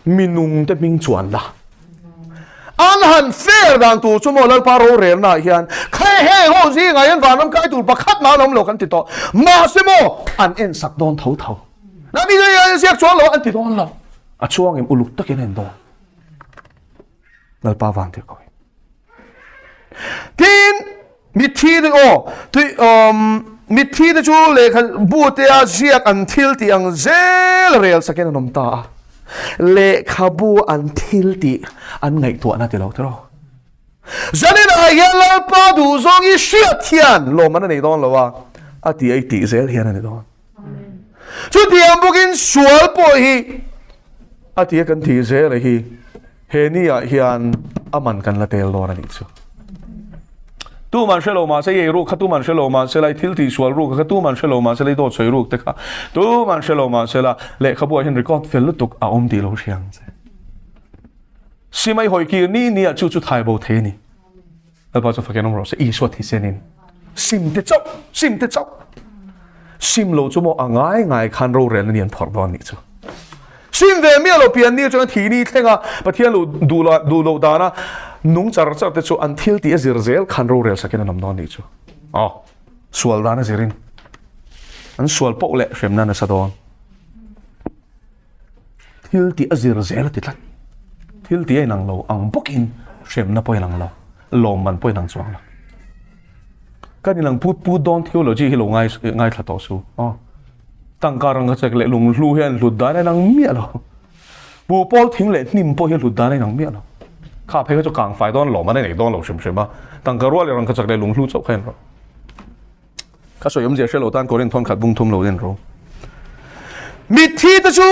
minung te hming chuanna. An han fair dan tur chu maw Lalpa rorelna ah hian khe heng ho zingah hian vanram kai tur pakhat mah an awm lo kan ti tawh. Mahse maw an en sak dawn tho tho. Na mi hian ziak chuang lo an ti dawn lo. A chuang em uluk takin a en dawn. Lalpa van tir ko in. Tin mitthi te aw tui um mitthi te chu lehkha bu te a ziak an thil tih ang zel rel sakin an awm ta a. Lehkhabu an thil tih an ngaihtuahna ti lo tiraw. Zaninah hian Lalpa duhzawng i hriat hian lawmman a nei dawn lo a, a ti a i tih zel hian a ni dawn. Chutiang bawkin sual pawh hi a ti a kan tih zel a hi he ni ah hian a man kan la tel dawn a nih chu. Tuman hre lo mahse ei ruk kha tuman hre lo mahse la i thil tih sual ruk kha tuman hre lo mahse la i dawt sawi ruk te kha tuman hre lo mahse la lehkhabu ah hian record fel lutuk a awm tih lo hria ang che. Simai hawi kir ni ni ah chu chu thai bo thei a ni. Lalpa chu fakin awm rawh se Isua thisenin sim te chauh sim te chauh sim lo chu maw a ngai ngai khan rorelna ni an phawrh dawn nih chu. Sim ve miah lo pian ni atanga thi ni thlenga Pathian lo duh lo duh loh dana nung char char te chu an thil tih a zir zel khan rorel sakin an awm dawn nih chu. Aw, sual dan a zirin an sual poh leh hremna nasa dawn. Thil tih a zir zel a ti tlat. Thil tih a inang lo ang bawkin hremna pawh a inang lo, lawmman pawh a inang chuang lo. Kan inang put put dawn theology hi lo ngai ngaithla tawh su. Aw. Tangka rang ka chek leh lunghlu hi an hlut dan a inang miah lo. Bu pawl thing leh hnim pawh hi a hlut dan a inang miah lo. Kha phei kha chu kang fai dawn lawm an nei dawn lo hrim hrim a. Tangka rual leh rang ka chak leh lunghlu chauh kha en rawh. Ka sawi awmzia hre lo tan Korin thawn khat bung thum lo en rawh. Mitthi te chu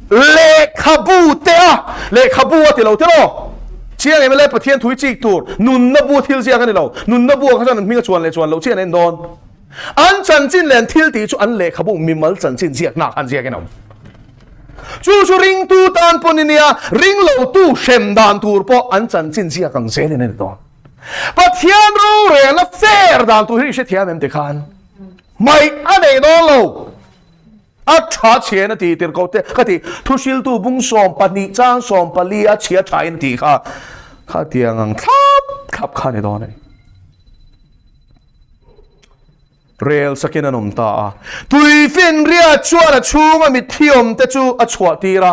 lehkhabu te a, lehkhabu a ti lo te maw? Chiang em le Pathian thui chik tur nunna bu thil ziak a ni lo. Nunna bu ah kha chuan an hming a chuan leh chuan loh chiah an en dawn. An chanchin leh an thil tih chu an lehkhabu mimal chanchin ziakna khan ziak in a awm. Chu chu ringtu tan pawn i nia, ringlotu hrem dan tur pawh an chanchin ziak ang zelin a ni dawn. Pathian rorelna fair dan tur hi i hrethiam em tikhan hmaih a nei dawn lo. A tha chhian a ti tir ko te ka ti thuhriltu bung 12 chang 14 a chhia tha in a tih kha khatiang ang thlap thlap kha a ni dawn a ni. Rel sakin an awm ta a. Tuifinriat chuan a chhunga mitthi awmte chu a chhuah tir a.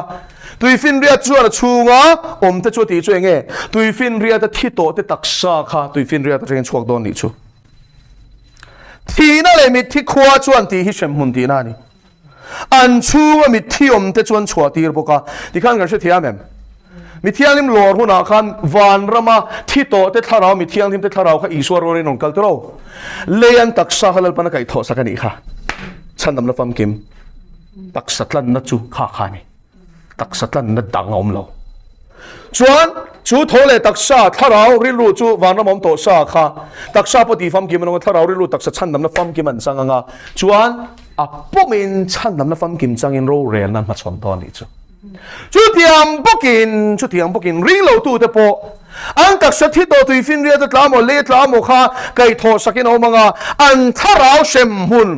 Tuifinriat chuan a chhunga awmte chu a tih chu eng nge? Tuifinriata thi tawhte taksa kha tuifinriat atangin chhuak dawn nih chu. Thihna leh mitthi khua chuan tih hi hremhmun tihna a ni. An chhunga mitthi awmte chu an chhuah tir bawk a. Tikhan kan hrethiam em? Mi thianghlim lawr hunah khan vanrama thi tawhte thlarau, mi thianghlimte thlarau kha Isua rualin rawn kal tawh. Lei an taksa kha Lalpan a kaihthawh sak a nih kha. Chhandamna famkim taksa tlanna chu kha kha a ni. Taksa tlanna dang a awm lo. Chuan chu tho leh taksa thlarau rilru chu vanram awm tawh sa kha taksa pawh tih famkim an awm a, thlarau rilru taksa chhandamna famkim an chang ang a, chuan a pawmin chhandamna famkim changin rorelna an hmachhawn dawn a nih chu. Chutiang bawkin, chutiang bawkin ringlotute pawh an taksa thi tawh tuifinriat a tla maw, lei a tla maw kha kaihthawh sakin a awm ang a, an thlarau hremhmun,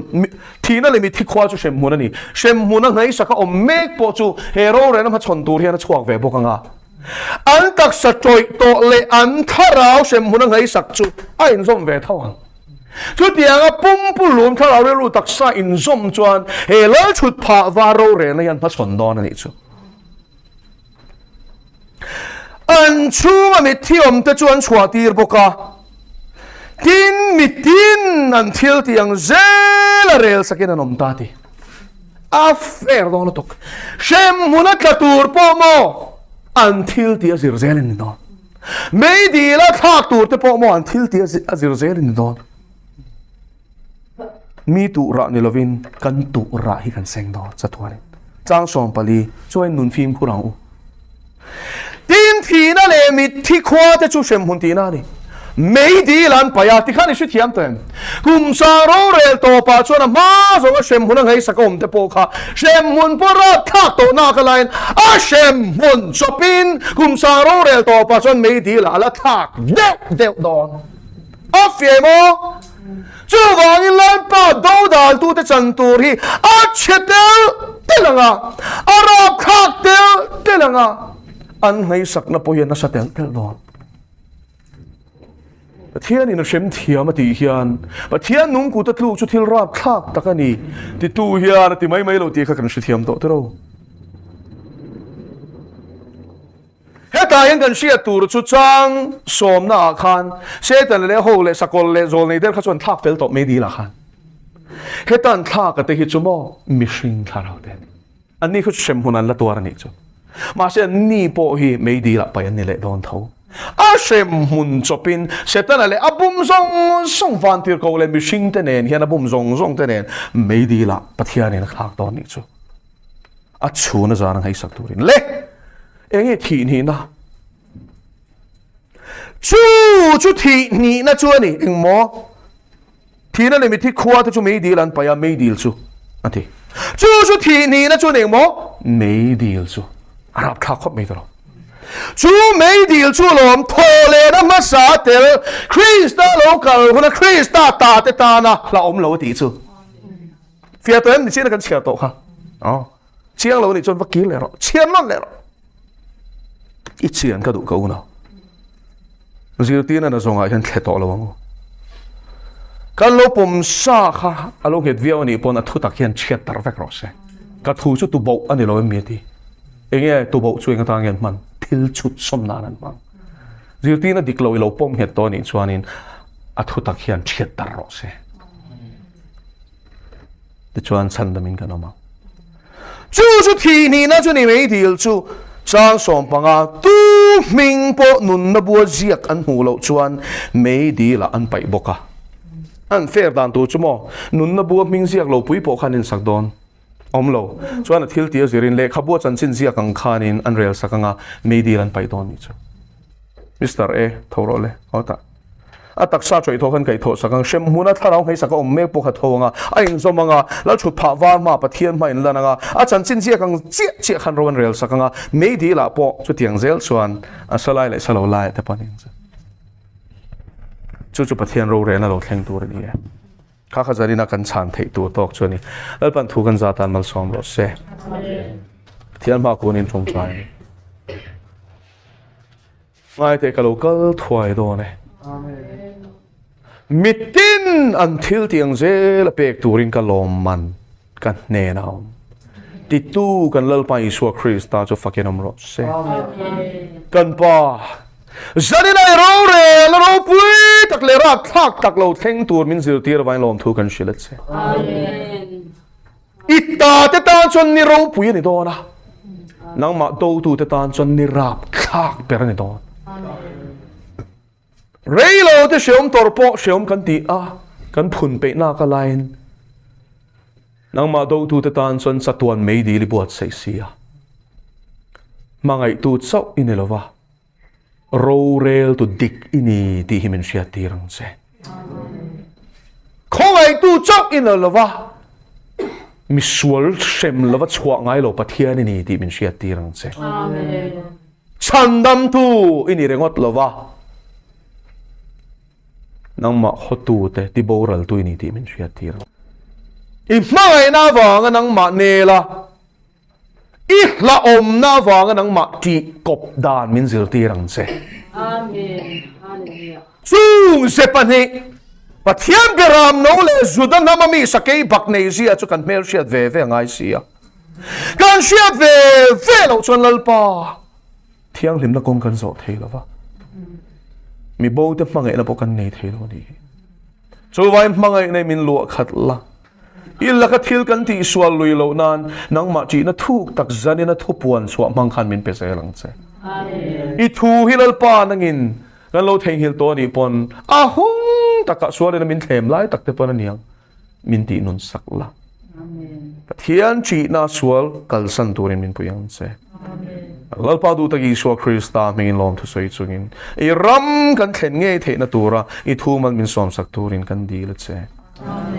thihna leh mitthi khua chu hremhmun a ni, hremhmun a ngaihsak a awm mek pawh chu he rorelna hmachhawn tur hian a chhuak ve bawk ang a, an taksa tawih tawh leh an thlarau hremhmun a ngaihsak chu a inzawm ve tho ang. Chutianga pumpulum thlarau rilru taksa inzawm chuan he lal chhut phah va rorelna hian hmachhawn dawn a nih chu. An chhunga mitthi awmte chu an chhuah tir bawk a, tin mitin an thil tih ang zela rel sakin an awm ta ti. A fair dawn lutuk. Hremhmun a tla tur pawh maw an thil tih a zir zel in ni dawn. Meidil a thlak tur te pawh maw an thil tih a zir zel in ni dawn. Mi tuh rah ni lovin kan tuh rah hi kan seng dawn chatuanin. Chang 14 chuan nun fimkhur ang u. Tin thihna leh mitthi khua te chu hremhmun tihna a ni. Meidil an paih a, tikhan i hrethiam tawh em? Kum sang rorel tawpah chuan a hma zawnga hremhmun a ngaihsak a awm te pawh kha hremhmun pawh rat thlak tawh nak a laiin a hremhmun chawpin kum sang rorel tawpah chuan meidil ah a la thlak deuh deuh dawn. A fiah maw? Chuvangin Lalpa dodaltute chan tur hi a chhe tel tel ang a, a rapthlak tel tel ang a, an ngaihsakna pawh hi a nasa tel tel dawn. Pathianin a hrem thiam a tih hian Pathian nung kuta tluk chu thil rapthlak tak a ni titu hian a ti mai mai lo tih kha kan hrethiam tawh tiro. Hetah hian kan hriat tur chu chang sawmna ah khan Satan leh ho leh sakawlh leh zawlnei der kha chu an thlak fel tawh mai dil ah khan. Heta an thlak a te hi chu maw mihring thlarau te an ni. An ni kha chu hremhmun an la tuar a nih chu. Mahse an ni pawh hi mei dil ah paih an ni leh dawn tho. A hremhmun chawpin Setana leh a bum zawng zawng vantirhkoh leh mihring te nen hian a bum zawng zawng te nen mei dil ah Pathianin a thlak dawn nih chu. A chhun a zan a ngaihsak turin le enge thih hnihna chu chu thih hnihna chu a ni engmaw thihna leh mithi khua te chu meidil an paih a meidil chu a ti chu chu thih hnihna chu a ni engmaw meidil chu a rapthlak khawp mai ta lo chu meidil chu alawm thaw lehna hmasa tel Krista lo kal huna Krista ta te tana hlauhawm lo a tih chu Fiah tawh em ni chian kan chhiar tawh kha. Oh. Chiang lo ni chuan va kir leh rawh. Chhiar nawn leh rawh. I chian ka duh ka unau. Zirtirna na zawngah hian thle tawh lo ang u. Kan lo pawm sa kha a lo nghet viau a nih pawn a thu tak hian chhiat tar vek rawh se. Ka thu chu tuboh a ni lo em mi a ti. Enge tuboh chu eng atan nge an hman? Thil chhut sawm nan an hmang. Zirtirna dik lo i lo pawm nghet tawh a nih chuanin a thu tak hian chhiat tar rawh se. Tichuan chhandamin kan awm ang. Chu chu thih nihna chu ni mai dil chu chang 15 tu hming pawh nunna bua ziak an hmuh loh chuan mei dilah an paih bawk a. An fair dan tur chu maw nunna bua hming ziak lo pui pawh khan insak dawn awm lo. Chuan a thil tia zirin lehkhabua chanchin ziak ang khanin an rel sak anga mei dil an paih dawn nih chu. Mister A tho rawh le haw tah. A taksa tawih thaw khan kaih thawh sak ang, hrem hmuna thlarau hmeisak a awm mek pawh kha tho ang a, a inzawm ang a, lal thut phah var hma Pathian hma inlan ang a, a chanchin ziak ang chiah chiah khan ro an rel sak ang a, meidil ah pawh chutiang zel chuan a sa lai leh sa lo lai ah te pawh an inzawm. Chu chu Pathian rorelna lo thleng tur a ni e. Kha kha zarina kan chhan theih tur tawk chu a ni. Lalpan thu kan za tan malsawm rawh se. Pathian hma kunin tawngtai a ni. Ngaite ka lo kal thuai dawn e. Mitin an thil tih ang zel a pek turin ka lawm man ka hnen a awm. Titu kan Lalpa Isua Krista chu fakin awm rawh se. Kan Pa, zanin a i rorel a ropui tak leh rapthlak tak lo thleng tur min zirtir avangin lawmthu kan hrilh a che. I ta te tan chuan ni ropui a ni dawn a, nangmah dotu te tan chuan ni rapthlak ber a ni dawn. Reilo te hreawm tawrh pawh hreawm kan ti a, kan phun peih nak a laiin nangmah dotu te tan chuan chatuan meidil i buatsaih si a. Hmangaihtu chauh i ni lo va, roreltu dik i ni tih hi min hriattir ang che. Khawngaihtu chauh i ni lo va, misual hrem lova chhuah ngai lo Pathian i ni tih min hriattir ang che. Chhandamtu i ni ringawt lo va, nangmah hawtute tiboraltu i ni tih min hriattir ang. I hmangaihna avanga nangmah nela I hlauhawmna avanga nangmah tih kawp dan min zirtir ang che. Amen. Hallelujah. Chung ze pahnih, Pathian Beram no leh Juda hnama mi sakei bak nei zia chu kan hmel hriat ve ve a ngai si a. Kan hriat ve ve loh chuan Lalpa thianghlimna kawng kan zawh thei lo va. Mi bo te hmangaihna pawh kan nei thei lo a ni hi. Chuvangin hmangaihna i min luah khat la. I laka thil kan tihsual lui loh nan nangmah ṭihna thuk tak zanin a thupuan chhuah hmang khan min pe zel ang che. I thu hi Lalpa nangin kan lo theihnghilh tawh anih pawn a hung takah sualin a min thlem lai tak te pawn aniang min tih nun sak la. Pathian ṭihna sual kalsan turin min pui ang che. Lalpa duh tak Isua Krista hmingin lawm thusawi chungin i ram kan thlen ngei theihna tura i thu mal min sawmsak turin kan dil a che.